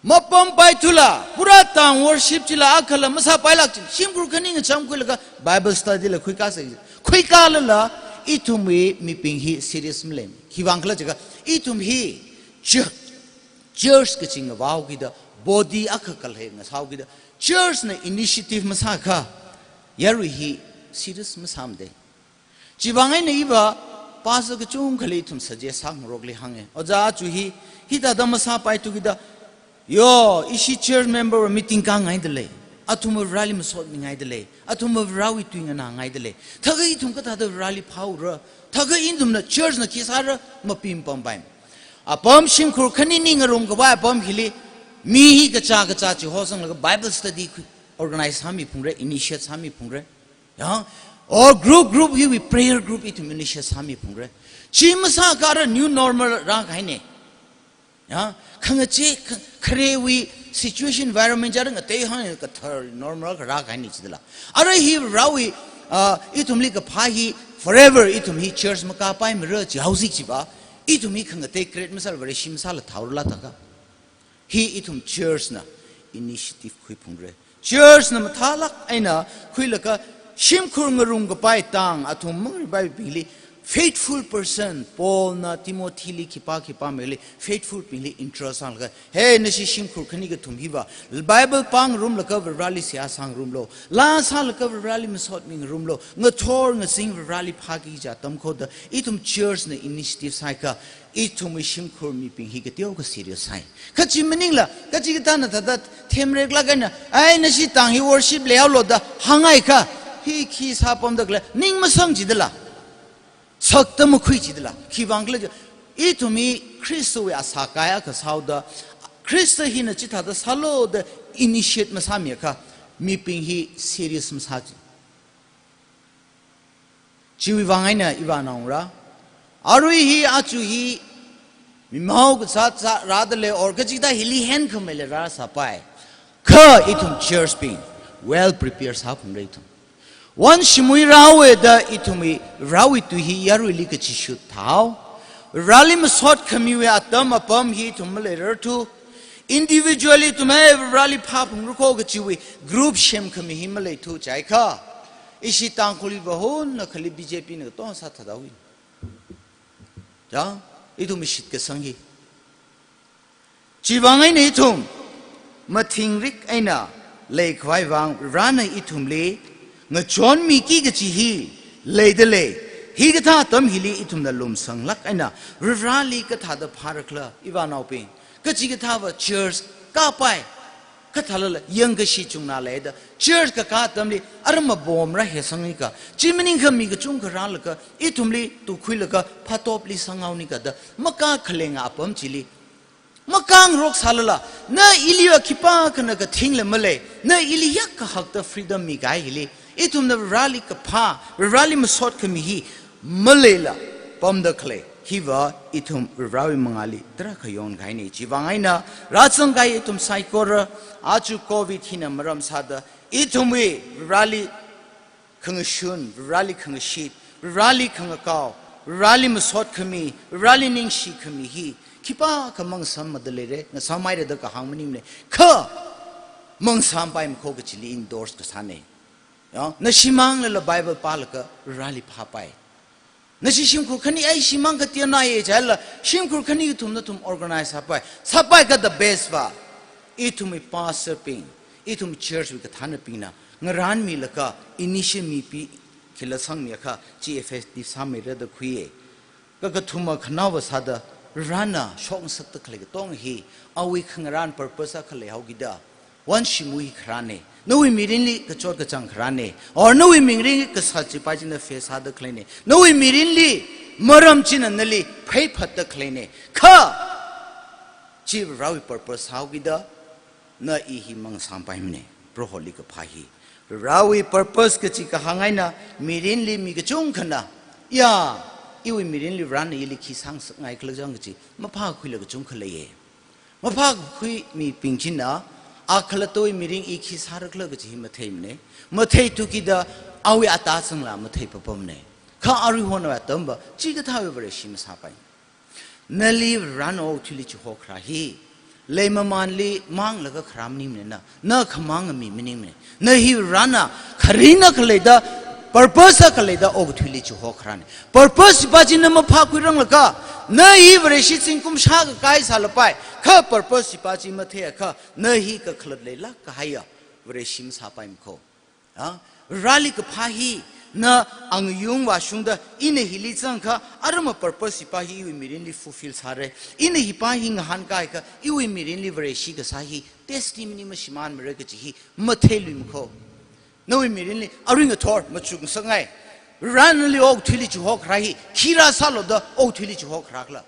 mapampaithula, pura tang worship chila akhala masāpailāk chi, shimkhur khani ngachamkhuilaga Bible study la khuikāsa. Khuikālala ithumwui mibing hi serious malei. Khiwuivang khala jiakha, ithum hi church, church kachi ngavāhaokida, body akha khalei ngasāhaokida, church na initiative masākha, yarui hi serious masāmada. Chiwuivang eina iva pastor kachungkhali ithum suggest sāngarokli hānga. Ojā aja hi, hithāda masāpaithukida, yo, ishi church member va meeting kāngaidalei. Athumva Vareli masotmingaidalei. Athumva Varewui tui nganāngaidalei. Thākha ithum kathāda Vareli phāhaora. Thākha ithumna church na khi sāra mapimpampaimana. Apam shimkhur khani ni ngarumkhavai apam hili, mi hi kachā kachā chihosanglaga Bible study khui organize sāmiphungra, initiate sāmiphungra. Ya, or group, group hiwui prayer group ithum initiate sāmiphungra. Chi masākha ara new normal rākahaina. Ya, khangachee, kha-, kharewui situation environment chara ngatei hang kathar normal kharā kahaina chidala. Arui hi Varewui, ah, ithumli kaphā hi forever ithum hi church makāpaimara chi haosi chiva. Ithum hi khangatei create masāla Vareshi masāla thaorala thākha. Hi ithum church na initiative khuiphungra. Church na mathālāk eina khuilaga shimkhur ngarumkapai tang athum mangripaibingli faithful person, Paul na Timothy li khipā khipā mili faithful bingli interest sanglaga, "Hey, nashi shimkhur khani kathum hiva Bible pāngarumlaga Vareli seihā sāngarumlu. Laa sālaga Vareli masotmingarumlu. Ngathor ngazin Vareli phāki kaji atam khoda ithum church na initiative sāhaiakha ithumwui shimkhur mibing hi kateokha serious sāi." Kha chi maningla, kachikathāna thāda themreklāk eina, "Ai, nashi tang hi worship leihaolu" da hānghaiakha, hi khi sāpamda khala, ning masang chidala. Sakta makhui chidala. Khiwuivang khala, ithum hi Khristawui asā kayākha sāhaoda, Khrista hina chithāda sālu da initiate masāmiakha, mibing hi serious masā chi. Chiwuivang eina ivānaongarā, arui hi aja hi mimao kazāt zā rādalei or kachikathā hili henkhameila rāsāpai. Kha ithum church bing well prepare sāphungra ithum. Once shimui rāhaowa da ithumwui Varewui tui hi yaruili kachishut thāhao. Vareli masot khamiwui atam apam hi ithum maleirarthu. Individually ithum hi Vareli phāphungra kho kachiwui group semkhami hi maleithu jiakha, ishi Tangkhulwui vahunna khali B J P na katonga sāthathaowa. Ja, ithumwui shitkasang hi. Chiwuivang eina ithum mathingrik eina leikhavai vang Varena ithumli ngachonmiki kachi hi leidalei. Hikathā atam hili ithumna lumsanglāk eina Vareli kathāda phārakhala ivānaobing. Kachikathāva church kāpai, kathālala yangkashi chungna leida church kakā atamli aram abomra he sangnika, chi maningakha mi kachungkha rālaga ithumli tukhuilaga phatopli sanghaonika da makā khalenga apam chili makāngarok sālala, na ili va khipākhana kathingla malei, na ili yakkahakta freedom mikahai hili, ithumna Vareli kaphā, Vareli masot khami hi maleila pamda khalei hiva ithum Varewui mangāli tarākha yonkahaina. Chiwuivang eina rāzangkahai ithum saikora, aja covid hina maram sāda ithumwui Vareli khangashun, Vareli khangashit, Vareli khangakao, Vareli masot khami, Vareli ningshi khami hi khipākha mangsāmada leira, ngasāmhaira da kahāng maningmana. Kha mangsāmpaimana kho kachili endorse kasāna. Ya, nashi manglala Bible pālaga Vareli phāpai. Nashi shimkhur khani, ai shimang kateonāya jilaga shimkhur khani kathum nathum organize sāpai. Sāpaiakha the best va, ithumwui pastor bing, ithum church wui kathānabingna ngarānmilaga initiative mipi khila sangmiakha chi effective sāmeira da khuiya. Kha kathuma khanaowa sāda Varena shokngasakta khalei katonga hi awui khangarān purpose akha leihaokida. Once shimui kharāna, nawui mirinli kachot kachāng kharāna, or nawui mirinli kasā chipa china face sāda khaleina, nawui mirinli maram china nali pheiphatta khaleina. Kha chi Varewui purpose sāhaokida, na i hi mangsāmpaimana. Proholi kaphā hi, Varewui purpose kachi kahāng eina mirinli mi kachungkhana, ya, iwui mirinli Varena ili khi sāngasakngai khala jang kachi maphākhuila kachungkha leiya. Maphākhui mibing china, a khalattawui mirin i khi sārakhala kachi hi matheimana. Matheithukida awui atazangla matheipapamana. Kha aruihon atamva chikathāwui Vareshi masāpai. Nali Varena okathuili chihokharā hi, leimamanli manglaga kharā maningmana, na khamanga mi maningmana. Na hi Varena kharina khaleida, purpose akha leida okathuili chihokharāna. Purpose chipa chi na maphākhuiranglaga, na hi Vareshi zingkum shākha kai sālapai. Kha purpose chipa chi matheiakha, na hi kakhalat leilāk kahaiya Vareshi masāpaimana kho. Ah, Vareli kaphā hi na angayung vāshungda, ina hili zangakha, arama purpose chipa hi iwui mirinli fulfill sāra. Ina hipa hi ngahānkāhaiakha, iwui mirinli Vareshi kasā hi testimony mashimānmara kachi hi matheiluimana kho. Nawui mirinli arui ngathor machukngasakngai, Varena nali okathuili chihokharā hi khi rāsālu da okathuili chihokharā khala.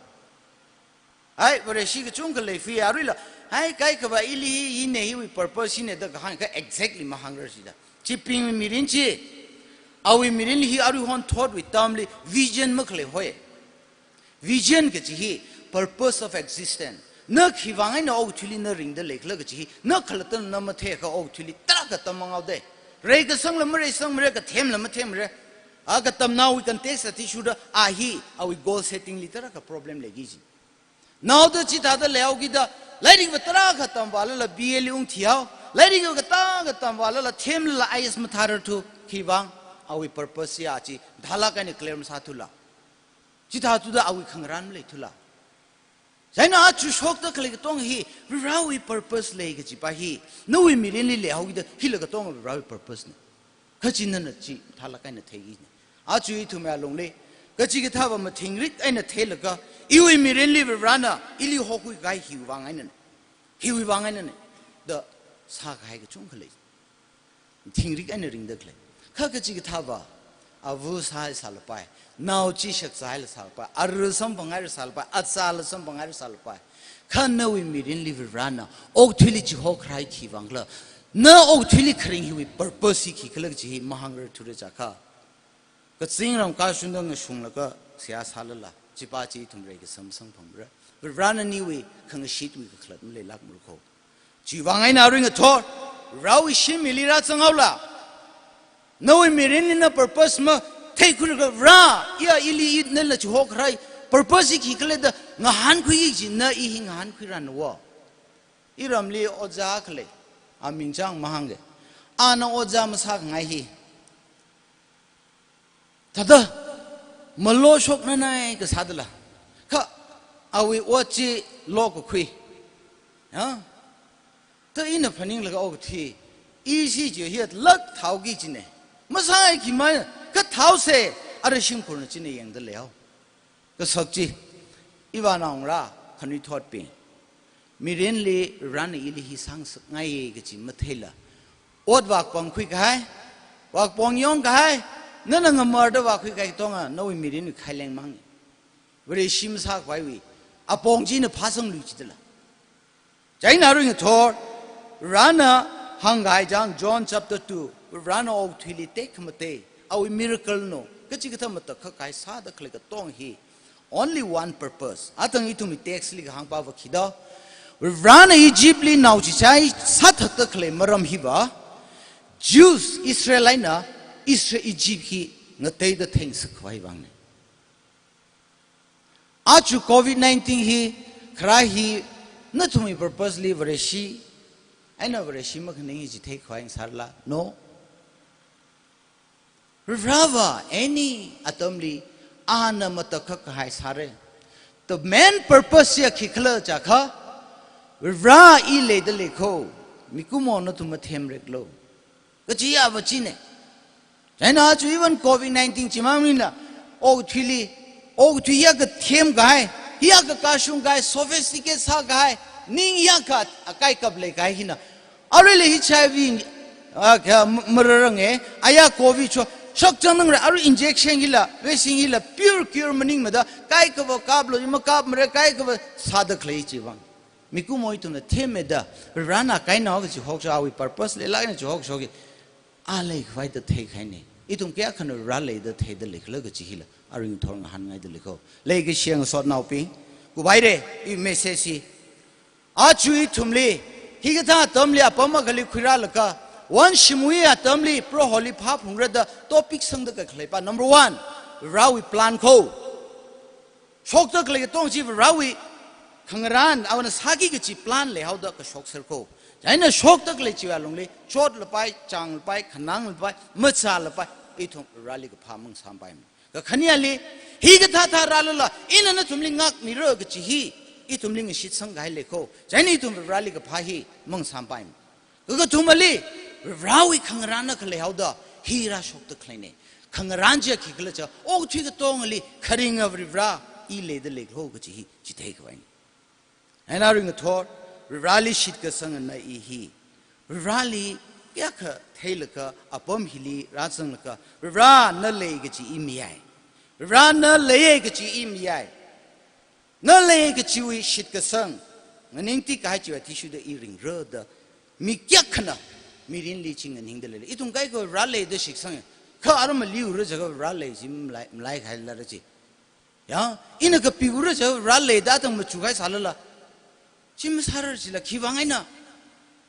Ai, Vareshi kachungkha leifui aruila. Ai, kaikhava ili hi, hina hiwui purpose hina da kahāngakha exactly mahāngrarchida. Chibingwui mirin chi, awui mirinli hi aruihon thotwui termli vision makhalei hoi. Vision kachi hi purpose of existence. Na khiwuivang eina okathuili na ringda leikhala kachi hi, na khalattana na matheikha okathuili tarākha tammangaoda. Reikasangla mareisangmara, kathemla mathemmara. A katamnaowui context athishurda a hi, awui goal setting li tarākha problem leiki kachi. Naoda chithāda leihaokida, lairikva tarākha tamvālala B A li ungthihao, lairikva katā katamvālala themlala I A S mathārarthu, khiwuivang, awui purpose ya chi, dhalak eina clear masāthula. Chithāthuda awui khangarān maleithula. Chieina aja shokda khalei katonga hi, Varewui purpose lei kachipa hi, nawui mirinli leihaokida, hila katonga Varewui purpose na. Kha chi nana chi, dhalak eina theikina. Aja ithumwui alungli, kachikathāva mathingrik eina theilaga, iwui mirinli Varena, ili hokhui kahai hiwuivang einana. Hiwuivang einana. Da sākahai kachungkha lei. Thingrik eina ringda khalei. Kha kachikathāva, ava sāhaisālapai, nao chi shakzāhaisālapai, ara samphanghaisālapai, achāla samphanghaisālapai. Kha nawui mirinli Varena, okathuili chihokharai khiwuivang khala, na okathuili kharing hiwui purpose hi khikhala kachi hi mahāngrarthura chiakha, kazingram kashungda ngashunglaga seihā sālala, chipa chi ithum reikasang samphangmara. Varena nawui khangashitwui kakhalat maleilākmara ko. Chiwuivang eina arui ngathor, Varewui shimli rāzanghaola. Nawui mirinli na purpose matheikhuilaga Vare, iya ili i nala chihokharai, purpose hi khikhala da ngahānkhui kachi na i hi ngahānkhuiranu wo. Iramli ojā khalei, aming chang mahāngge. Ana ojā masākhangai hi. Thāda, malo shoknanai kasā dala. Kha, awui ot chi lokakhui. Ha? Thā ina phaninglaga okathui, i si chi hi lat thaoki kachina. Masāki mai, kha thaosa, ara shimkhurna china yangda leihao. Kasak chi, ivānaongarā, khanuithotbing. Mirinli Varena ili hi sāngasakngai kachi matheila. Ot vākapangkhui kahai, vākapang yong kahai, nana ngamarda vākhui kahai katonga, nawui mirinwui khaileng mang. Vareshi masākhavaiwui apong china phāsanglui chidala. Chieina arui ngathor, Varena hāngkahai chang John chapter two, Varena okathuili tekhamatei, awui miracle no, kachikathā matakhak kahai sāda khalei katonga hi, only one purpose. Athang ithumwui text li kahāngpava khi da. Varena Egypt li naochichai sāthatda khalei maram hiva, Jews, Israel eina, Israel Egypt hi ngateida thengngasakkhavai vangna. Aja covid nineteen hi, kharā hi, nathumwui purpose li Vareshi, eina Vareshi makhaning hi chitheikhavai sārala, no. Vareva any atamli ana matakhak kahai sāra. The main purpose ya khikhala chiakha, Vare i leida lei ko, mikumo nathum mathemreklu kachi ava china. Chieina aja even covid nineteen chimang maningla, okathuili, okathui hiyākha themkahai, hiyākha kashungkahai, sophisticate sākahai, ning hiyākha akaikap leikahai hina. Aruila H I V, ah, kha m-, mararange, aya covid cho, shokchang nangra, aru injection hila, vaccine hila, pure cure maningmada, kaikhava kaplu, makapmara, kaikhava sāda khalei chiwuivang. Mikumo ithumna themmida, Varena kainao kachi hoksho, awui purpose leilāk eina chi hokshoki, a leikhavai da theikahaina. Ithum kayākhana Vare leida theida leikhala kachi hila, arui ngathor ngahānngaida lei ko. Leikashiya ngasotnaobing, kuphaira, i message hi. Aja ithumli, hikathā atamli apam akhali khuirālaga, One Shmuel atamli, Proholi phāphungra da topic sangda kakhaleipa. Number one, Varewui plan ko. Shokda khalei katonga chi Varewui khangarān, avana sāki kachi plan leihaoda kashokser ko. Chieina shokda khalei chiwui alungli, chotlapai, chānglapai, khananglapai, machālapai, ithum Vareli kaphā mangasāpaimana. Kakhaneli, hikathā thā rālala, ina nathumli ngākmira kachi hi, ithumli ngashitsang kahai lei ko. Chieina ithum Vareli kaphā hi mangasāpaimana. Kakathumali, Varewui khangarān akha leihaoda, hi rāshokda khaleina. Khangarān chiya khikhala chiakha, okathui katongali, kharinga Vare, Vare i leida leikho kachi hi, chitheikhavai. Eina arui ngathor, Vareli shitkasangna i hi. Vareli kayākha theilaga, apam hili rāzanglaga, Vare na lei kachi i mayai. Vare na leiya kachi i mayai. Na lei kachiwui shitkasang, nganingtik kahai chiwui athishurda i ringra da, mi kayākhana, mirinli chi nganingda leila. Ithum kaikha Vare leida shitsanga, kha aram maliura chiakha Vare lei chi malai, malaikahai lara chi. Ya, ina kapiura chiakha Vare leida tang machukhai sālala. Chi masārar chila khiwui vang eina,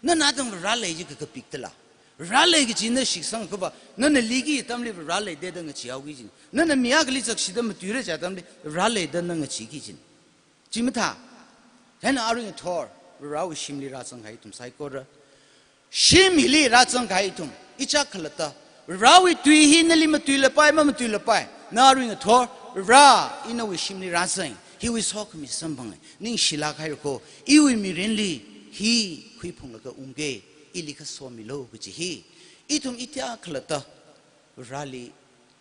nana tang Vare lei chi kakapik tala. Vare lei kachi na shitsang kaba, nana liki atamli Vare lei da ngacheehaoki kajina. Nana mi akhali chakshida matuira chi atamli Vare lei da ngacheeki kajina. Chi mathā. Chieina arui ngathor, Varewui shimli rāzang kahai ithum saikora. Shim hili rāzang kahai ithum, ichā khalatta, Varewui tui hi nali matuilapai, mamatuilapai, na arui ngathor, Vare, ina nawui shimli rāzang, hiwui sokhami samphanga, ningshilāk haira ko, iwui mirinli, hi khuiphunglaga ungki, ili khasomilu kachi hi. Ithum ichā khalatta, Vareli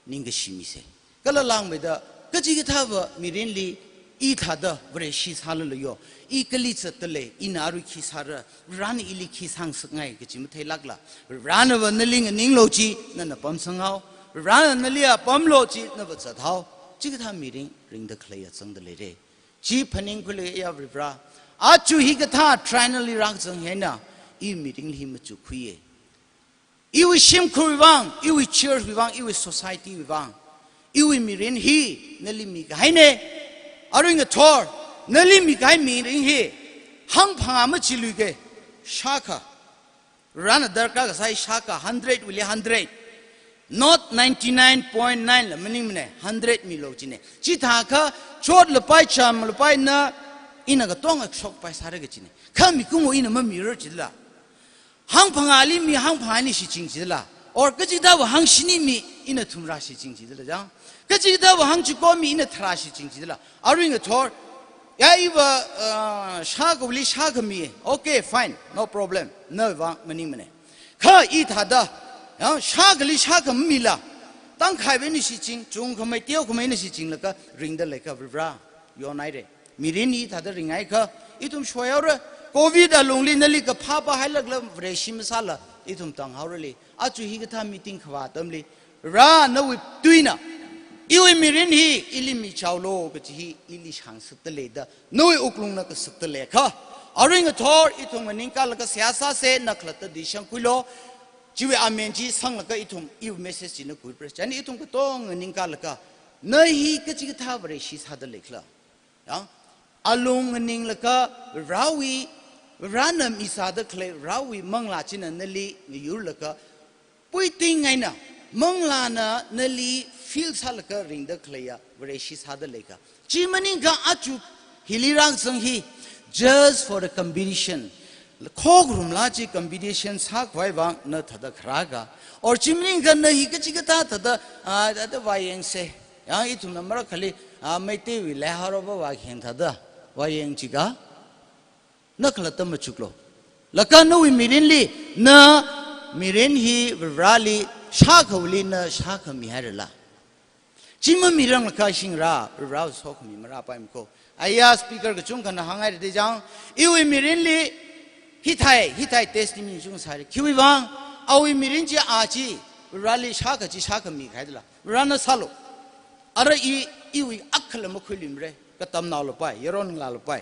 ningkashi misa. Kala langmeida, kachikathāva mirinli i thāda Vareshi sālala yo, i kali zatda lei, ina arui khi sāra, Varena ili khi sāngasakngai kachi matheilākla, Varenava nali nganinglu chi, nana pamsanghao, Varena nali apamlu chi, nava zathao, chikathā mirin ringda khaleiya zangda leira. Chi phaningkhuilaga ya Vare, aja hikathā trial li rāzang hi eina, i mirinli machukkhuiya. Iwui shimkhurwui vang, iwui church wui vang, iwui society wui vang, iwui mirin hi nali mikahaina. Arui ngathor, nali mikahai mirin hi hangphangā machiluiki, shākha. Varena darkar kasā shākha hundred wuili hundred. Not ninety-nine point nine la maningmana, hundred milu china. Chithākha chotlapai, chamlapai na, ina katonga shokpai sāra kachina. Kha mikumo ina mamirar chila. Hangphangāli mi, hangphangāli shichin chila. Or kachikathāva hangshini mi, ina thumrā shichin chila jang. Kachikathāva hangchiko mi, ina tharā shichin chila. Arui ngathor, ya iva, uh, shākhawuili shākha mi. Okay, fine, no problem. Nawui vang maningmana. Kha i thāda, ya, shākhali shākha mamila, tangkhaiva ina shichin, chungkhamei, teokhamei ina shichinlaga ringda leikha Vare, yonhaira. Mirin hi thāda ringhaiakha, ithum shoihaora, covid alungli nali kaphā pāhailākla Vareshi masāla, ithum tanghaorali, aja hikathā meeting khavā atamli, Vare nawui tuina, iwui mirin hi ili michaolu kachi hi ili shāngasakda leida, nawui wuklungna kasakda leikha. Arui ngathor, ithum nganingkalaga seihā sāsa, na khalatta dishang khuilu, chiwui amen chi sanglaga ithum, iwui message china khuipra, chieina ithum katonga nganingkalaga, na hi kachikathā Vareshi sāda leikhala. Ya, alung nganinglaga Varewui, Varena misāda khalei, Varewui manglā china nali ngayurlaga, puiting eina, manglāna nali fill sālaga ringda khaleiya Vareshi sāda leikha. Chi maningakha aja hili rāzang hi, just for the competition. Khokharumla chi competition sākhavai vang na thāda kharākha. Or chi maningakha na hi kachikathā thāda, ah, thāda vāyangsa. Ya, ithumna marakhali, ah, Meiteiwui laiharao va vākheng thāda vāyang chiakha, na khalatta machuklu. Laga nawui mirinli, na mirin hi Vareli shākhawuili na shākha mihairala. Chi mamiranglakha shingra, Varewui sokhami marāpaimako. Aya speaker kachungkhana hānghaira da jang, iwui mirinli hithai, hithai testimony chungsāra. Khiwui vang, awui mirin chi a chi, Vareli shākha chi shākha mikahaidala. Varena sālu. Ara i, iwui akhala makhuiluimara. Katamnaolapai, yaron ngalālapai,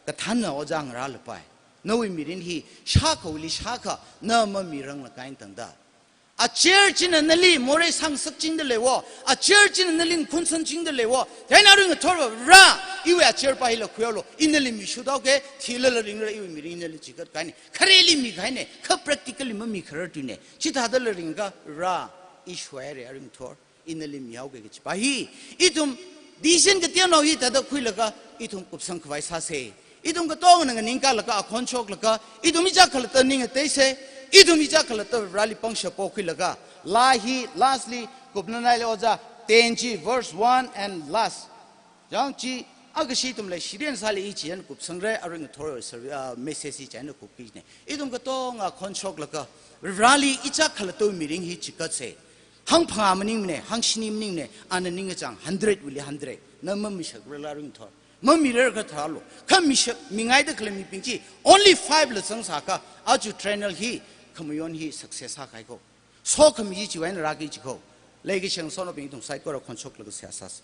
kathānna ojā ngarālapai. Nawui mirin hi shākhawuili shākha na mamiranglakha eina tangda, a church china nali morei sāngasakchingda leiwo, a church china nali khunsangchingda leiwo, chieina arui ngathorva Vare, iwui a church pa hila khuihaolu, i nali mishudaoke, thilala ringra iwui mirin nali chikat kahaina, khareli mikahaina, kha practically mamikharar tuina, chithādala ringakha Vare, i shoihaira arui ngathor, i nali mihaoke kachi pa hi, ithum decision kateonao hi thāda khuilaga, ithum kupsang khavai sāsa. Ithum katongana nganingkalaga, akhon shoklaga, ithum ichā khalatta ning ngateisa, ithum ichā khalatta Vareli pangshap pokhuilaga, laa hi, lastly, Kupnanaili ojā, ten chi, verse one and last. Jang chi, agashi ithum leishirin sāli i chieina kupsangra, arui ngathor servi-, ah, message hi chieina kupkina. Ithum katonga akhon shoklaga, Vareli ichā khalatta mirin hi chikatsa. Hangphangā maningmana, hangshini maningmana, ana ningkachāng hundred wuili hundred. Na mamishakrala arui ngathor. Mamirarkha thālu. Kha mishak, mingaida khalei mibing chi, only five la zangsākha, aja trial hi, khamayon hi success sākahaiko. Sokhami chi chiwui eina rāki chiko. Leikashang sonobing ithum saikora khonshoklaga seihā sāsa.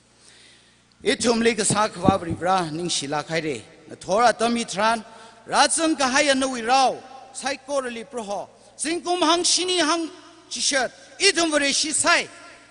Ithumli kasā Akhava Vare, ningshilāk haira. Ngathor atam hitharan, rāzang kahaiya nawui rao, saikorali Proho, zingkum hangshini hangchishat, ithum Vareshi sāi,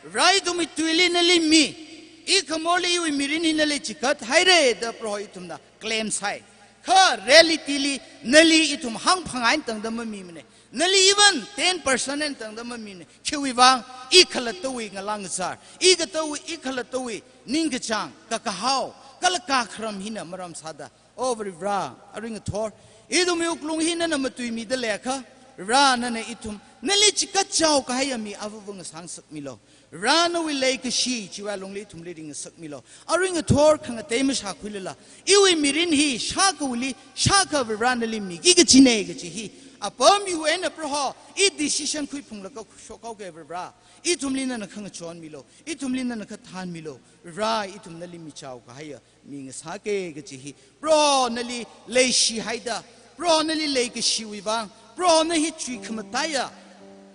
Vare ithumwui tuili nali mi, i khamorli iwui mirin hi nali chikat haira da Proho ithumna claim sāi. Kha reality li nali ithum hāngphang eina tangda mamimana. Nali even ten percent eina tangda mamimana. Khiwui vang, i khalattawui ngalāng ngazar, i khalattawui, i khalattawui ningkachāng, kakahao, kala kakharam hina maram sāda. O Varivara, arui ngathor, ithumwui wuklung hi nana matuimida leiakha, Varivara nana ithum, nali chikatchao kahaiya mi avāva ngasā ngasakmilu. Varivara nawui leikashi chiwui alungli ithumli ringngasakmilu. Arui ngathor khangatei mashākhuilala, iwui mirin hi shākhawuili, shākha Varivara nali miki kachina kachi hi. Apam yuwui eina Proho, i decision khuiphunglaga shokhaoki Varivara. Ithumli nana khangachonmilu, ithumli nana khathānmilu. Varivara ithum nali michao kahaiya mi ngasāki kachi hi. Proho nali leishihaida, Proho nali leikashiwui vang, Proho na hi chui khamataiya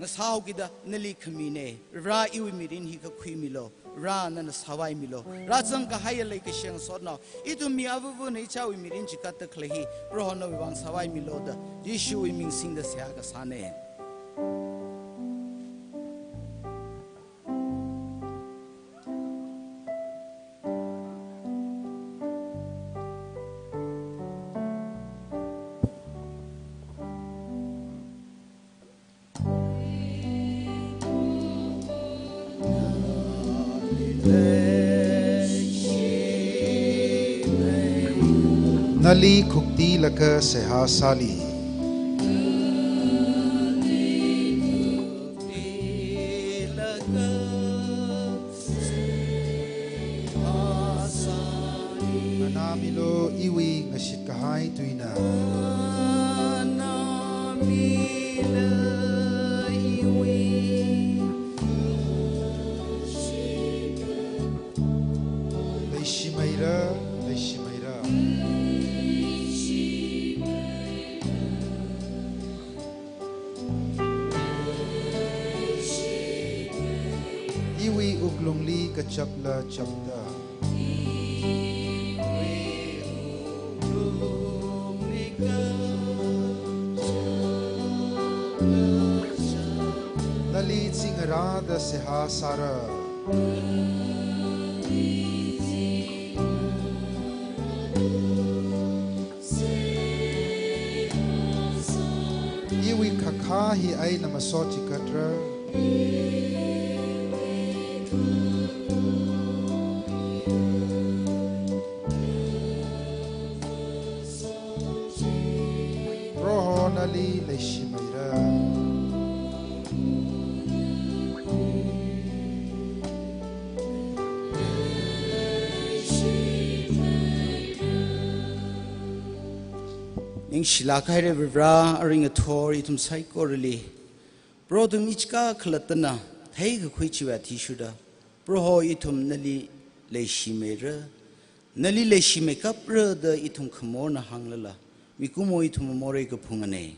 ngasāhaokida nali khamina. Varivara iwui mirin hi kakhuimilu, Varivara nana sāvaimilu. Rāzang kahaiya leikashi ngasotnao, ithum mi avāvana ichāwui mirin chikatta khalei hi, Proho nawui vang sāvaimilu da, Jishuwui ming singda seihā kasāna. Nali khuktilaga seihā sāli. Nganāmilu iwui ngashit kahai tuina. Leishimeira, leishimeira. Iwui wuklungli kachapla chapda. Nali zingarāda seihā sāra. Iwui khakha hi eina masot chikatra. Proho nali leishimeira. Ningshilāk haira Varivara, aring athor ithum saikorali Proho ithum ichikha khalattana theikakhui chiwui athishurda, Proho ithum nali leishimeira, nali leishimeikapra da ithum khamorna hānglala, mikumo ithum morei kaphungana.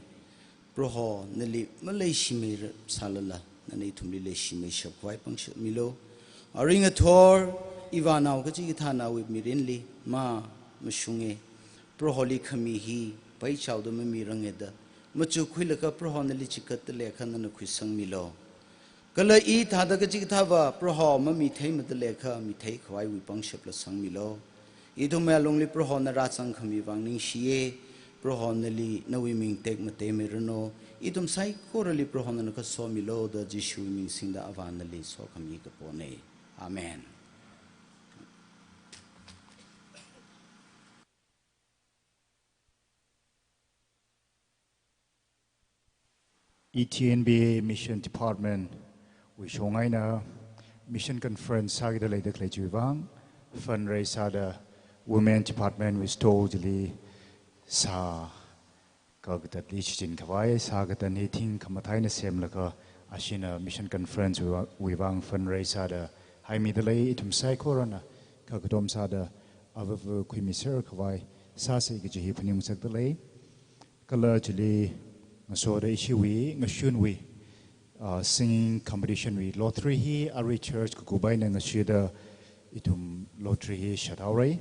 Proho nali maleishimeira sālala, nana ithumli leishimeishap khavai pangshap milu. Aring athor, ivānao kachikathānawui mirinli, ma, mashunga. Proholi khami hi, paichaoda mamiranga da, machukhuilaga Proho nali chikatta leiakha nana khuisangmilu. Kala i thāda kachikathāva, Proho mamitheimada leiakha mithei khavaiwui pangshapla sangmilu. Ithumwui alungli Proho na rāzang khami vang ningshiya, Proho nali nawui ming tekmateimeiranu, ithum saikorali Proho nana kasomilu da Jishuwui ming singda Avā nali sokhami kapona. Amen. E T N B A Mission Department wui shong eina Mission Conference sākida leida khalei chiwui vang, fundraise sāda Women Department wui store chili sā kakatatli shichin khavai, sā katang hi thing khamathā eina semlaga, ashina Mission Conference wui va-, wui vang fundraise sāda haimida lei. Ithum saikorana kakatom sāda avāva khuimiser khavai sāsa kaji hi phaningngasakda lei. Kala chili ngasoda ishiwui, ngashunwui, ah, singing competition wui lottery hi arui church kakup eina ngashida ithum lottery hi shathaora.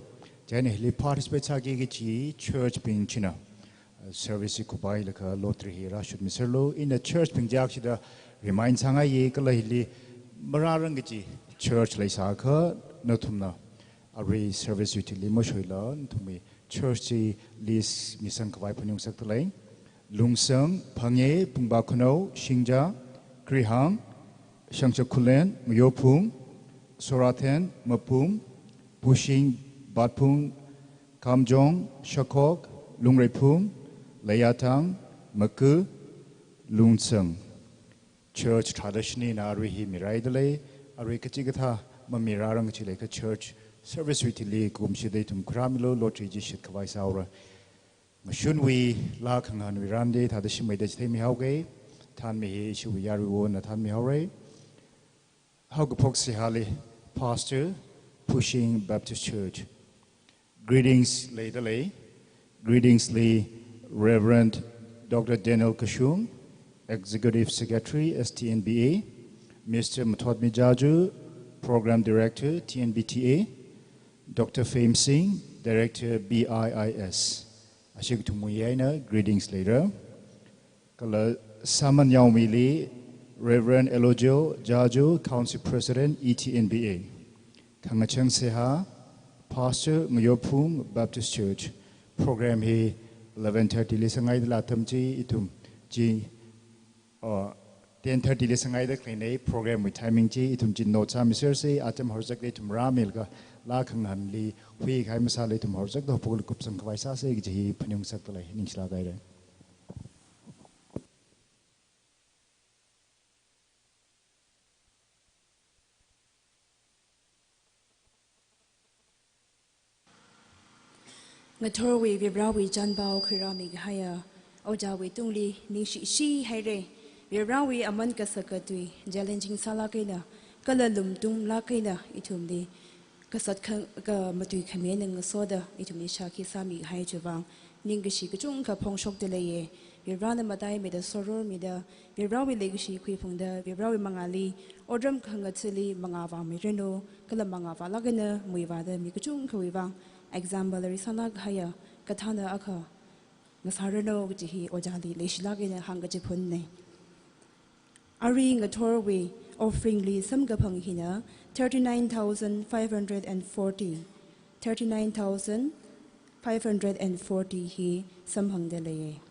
Chieina hili participate sāki kachi church bing china, ah, service hi kuphailaga lottery hi rāshutmiserlu. Ina church bing chiyakshida remind sāngaiya, kala hili marārang kachi church leisākha nathumna arui service wui thili mashoila nathumwui Church chi list misang khavai phanungsakdalei. Lungsang, Phangye, Pungba Khanao, Shingja, Krihang, Shangshak Khullen, Mayophung, Sorathen, Mapum, Pushing, Batphung, Kamjong, Shakhok, Lungreiphung, Leiyatang, Maku, Lungsang. Church tradition eina arui hi miraidalei, arui kachikathā mamirarang kachi leiakha church service wui thili kumshida ithum khuirāmilu, lottery chi shitkhavai sāhaora. Ngashunwui laa khangahānwui rānda thāda shimmeida chitheimihaoga, thānmi hi ishiwui yaruiwona thānmihaora. Haokaphok seihāli, Pastor, Pushing Baptist Church. Greetings leidalei. Greetings li Reverend Doctor Daniel Kashung, Executive Secretary, S T N B A, Mister Mathotmi Jaju, Program Director, T N B T A, Doctor Fame Singh, Director, B I I S. Ashi kathumwui eina greetings leira. Kala sāman yaomili Reverend Elogio Jaju, Council President, E T N B A. Khangachang seihā, Pastor, Ngayophung Baptist Church. Program hi eleven thirty li sāngaidalei atam chi ithum chi, uh, ten thirty li sāngaida khaleinei program wui timing chi, ithum chi note sāmisersa, atam horzakda ithum rāmilaga laa khangahānli huikahai masāla ithum horzakda haophokli kupsang khavai sāsa kaji hi phanungsakdalei, ningshilāk haira. Ngathorwui Varivarāwui chānpao khuirāmi kahaiya Ojāwui tungli ningshishi haira. Varivarāwui aman kasak katui challenging sālāk eina, kala lumtunglāk eina ithumli kasat kha-, ka matui khami eina ngasoda ithumli shākhi sāmi kahai chiwui vang ningkashi kachungkha phongshokdaleiya. Varivarāna mataimida sorormida, Varivarāwui leikashi khuiphungda, Varivarāwui mangāli otram khangathāli mangā vāmiranu, kala mangā vālāk eina muivāda mi kachungkhawui vang exemplary sālāk kahaiya kathāna akha ngasāranu kaji hi Ojāli leishilāk eina hāngkachiphunna. Arui ngathorwui offering li samkaphang hina thirty-nine thousand five hundred and forty. Thirty-nine thousand five hundred and forty hi samphangdaleiya.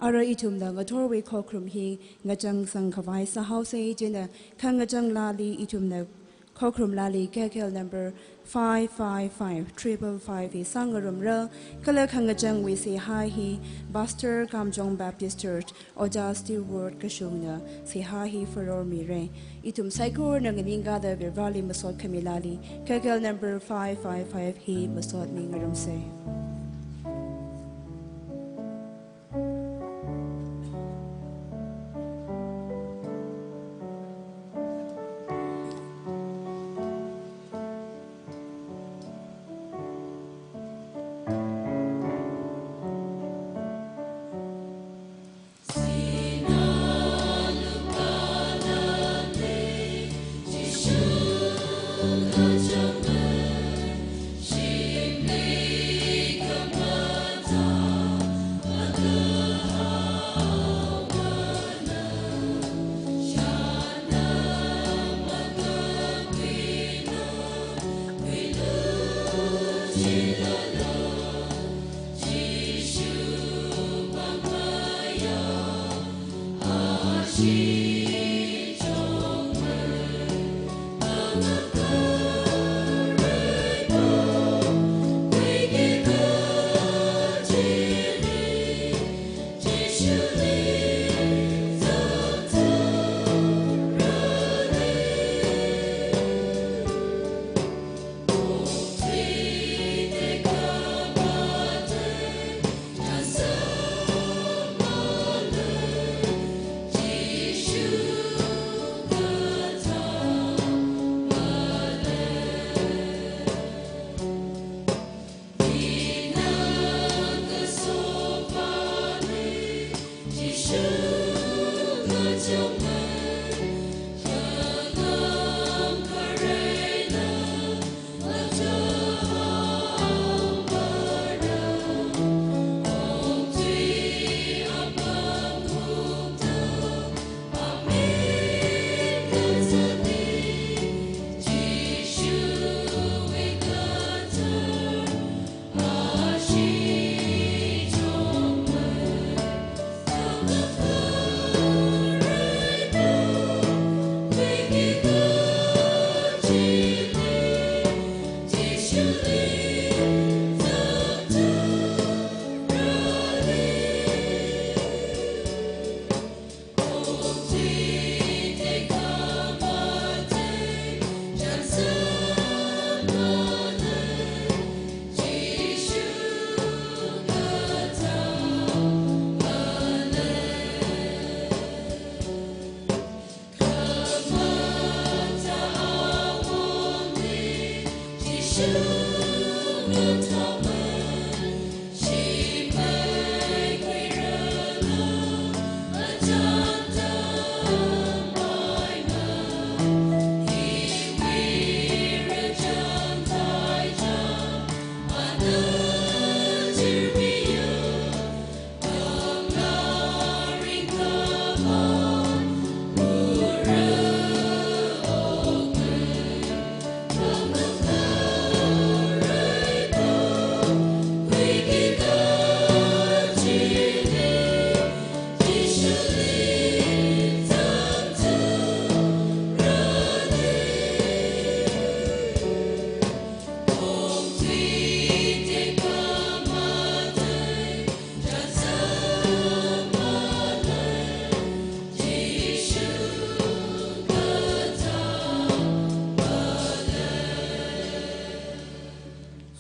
Ara ithumna ngathorwui khokharum hi ngachangsang khavai sāhaosa, chieina khangachang laali ithumna khokharum laali K K L number five five five triple five hi sāngarumra, kala khangachangwui seihā hi Pastor, Kamjong Baptist Church, Ojā Stewart Kashungna seihā hi forormira. Ithum saikorana nganingkāda Varivarāli masot khami laali K K L number five five five hi masot mingarumsa.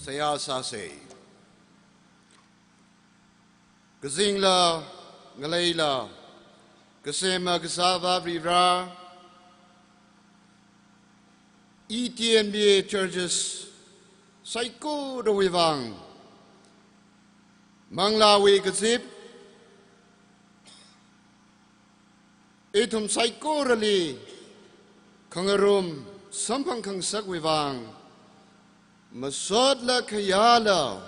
Seihā sāsa. Kazingla, ngaleila, kasema kasā Varivarā, E T N B A churches saikorawui vang, manglāwui kazip, ithum saikorali khangarum samphang khangasakwui vang, masotla khayāla,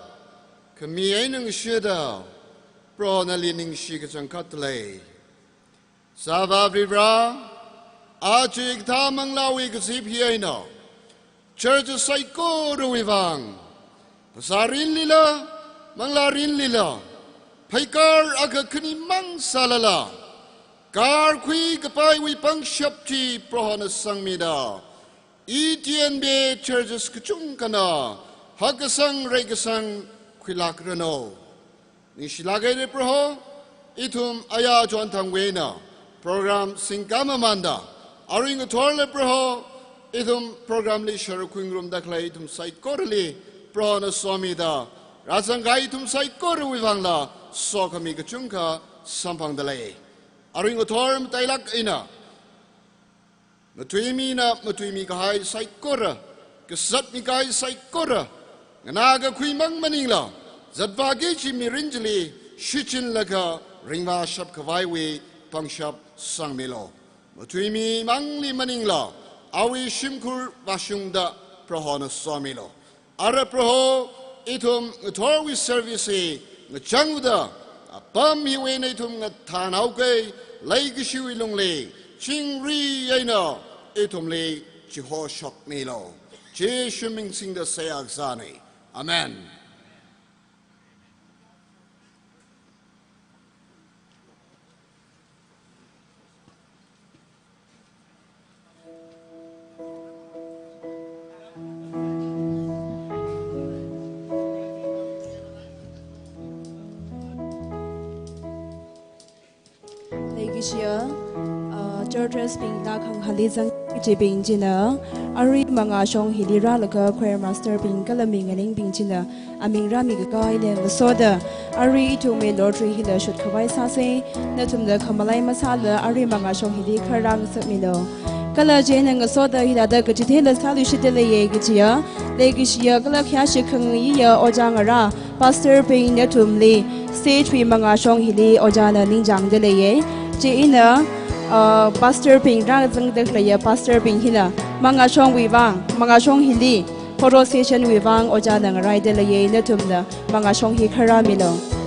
khami eina ngashida, Proho nali ningshi kachangkhat lei. Sāvā Varivarā, aja hikathā manglāwui kazip hi eina, church saikorawui vang, phasā rinlila, manglā rinlila, pheikar akha khanimang sālala, karkhui kapaiwui pangshap chi Prohona sangmida, E T N B A churches kachungkhana hakkasang reikasang khuilākranu. Ningshilāk haira Proho, ithum aya chonthangwui eina program singkā mamānda, arui ngathorla Proho, ithum program li sharuk khuingarumda khalei ithum saikorali Prohona somida, rāzangkahai ithum saikorawui vangla sokhami kachungkha samphangda lei. Arui ngathor matailāk eina, mathuimina, mathuimi kahai saikora, kazatmikahai saikora, nganākakhuimang maningla, zatvāki kaji mirin chili shichinlaga ringvāshap khavaiwui pangshap sangmilu. Mathuimimangli maningla, awui shimkhur vāshungda Prohona somilu. Ara Proho, ithum ngathorwui service hi ngachangda, apam hiwui eina ithum ngathānhaoki, leikashiwui lungli chingri eina ithumli chihoshokmilu. Jishu ming singda seihā kasāna. Amen. Leikashiya, ah, churches bingla khangahānli zang kachibing china, arui mangāshong hili rālaga choir master bing kala mi nganingbing china, aming rāmi kakahaili ngasoda, arui ithumwui lottery hila shut khavai sāsa, nathumna khamalai masāla arui mangāshong hili kharā ngasakmilu. Kala chieina ngasoda hithāda kachitheila sāluishitda leiya kajiya, leikashiya kala khayāshi khangayiya ojā ngarā, pastor bing nathumli stage wui mangāshong hili ojāna ningchāngda leiya. Chieina, uh, pastor bing rāzangda khaleiya pastor bing hina mangāshongwui vang, mangāshong hili, photo session wui vang ojāna ngaraida leiya, nathumna mangāshong hi kharāmilu.